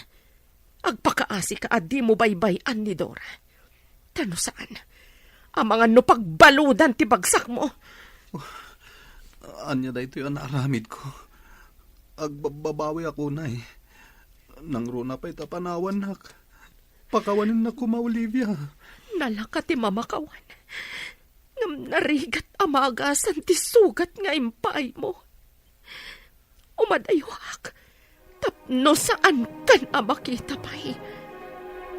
Agpakaasika a dimo baybay-an ni Dora. Ta no saan, amangan no pagbaludan ti bagsakmo. Ania daytoy a naaramidko? Agbabbabawiak unay. Nangruna pay ta panawannak. Pakawanennak koma, Olivia. Nalaka ti mamakawan. Ngem narigat a maagasan ti sugat nga impaaymo. Umadayoak tapno saankan a makita pay.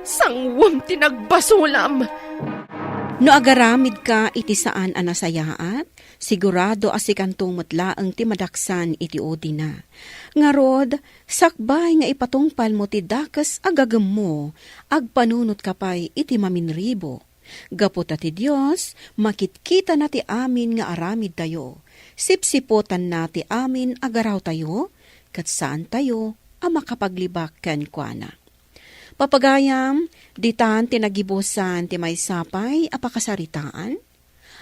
Sanguem ti nagbasolam. No agaramidka iti saan a nasayaat, sigurado a sikanto met laeng ti madaksan iti udina. Ngarud, sakbay nga ipatungpalmo ti dakes a gagemmo, agpanunotka pay iti maminribo. Gapu ta ti Dios, makitkitana ti amin nga aramidtayo, sipsiputanna ti amin a garawtayo, ket saantayo a makapaglibak kenkuana. Papagayam, ditan ti nagibusan ti maysa pay a pakasaritaan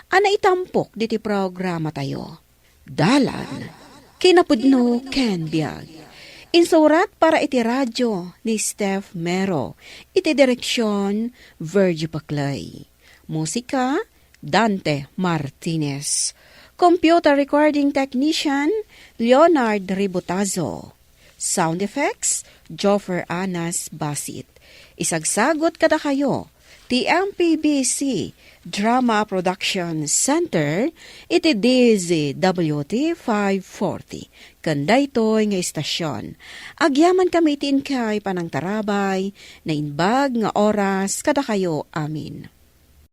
a naitampok diti programatayo. Dalan, kinapudno ken biag. Insurat para iti radio ni Steph Mero, iti direksion, Virgie Paclay. Musika, Dante Martinez. Computer recording technician, Leonard Ributazo. Sound effects, Joffer Anas Basit. Isagsagut kadakayo ti M P B C Drama Production Center iti D Z W T five forty. Ken daytoy nga istasion, agyamankami iti inkay panangtarabay, naimbag nga oras kadakayo amin.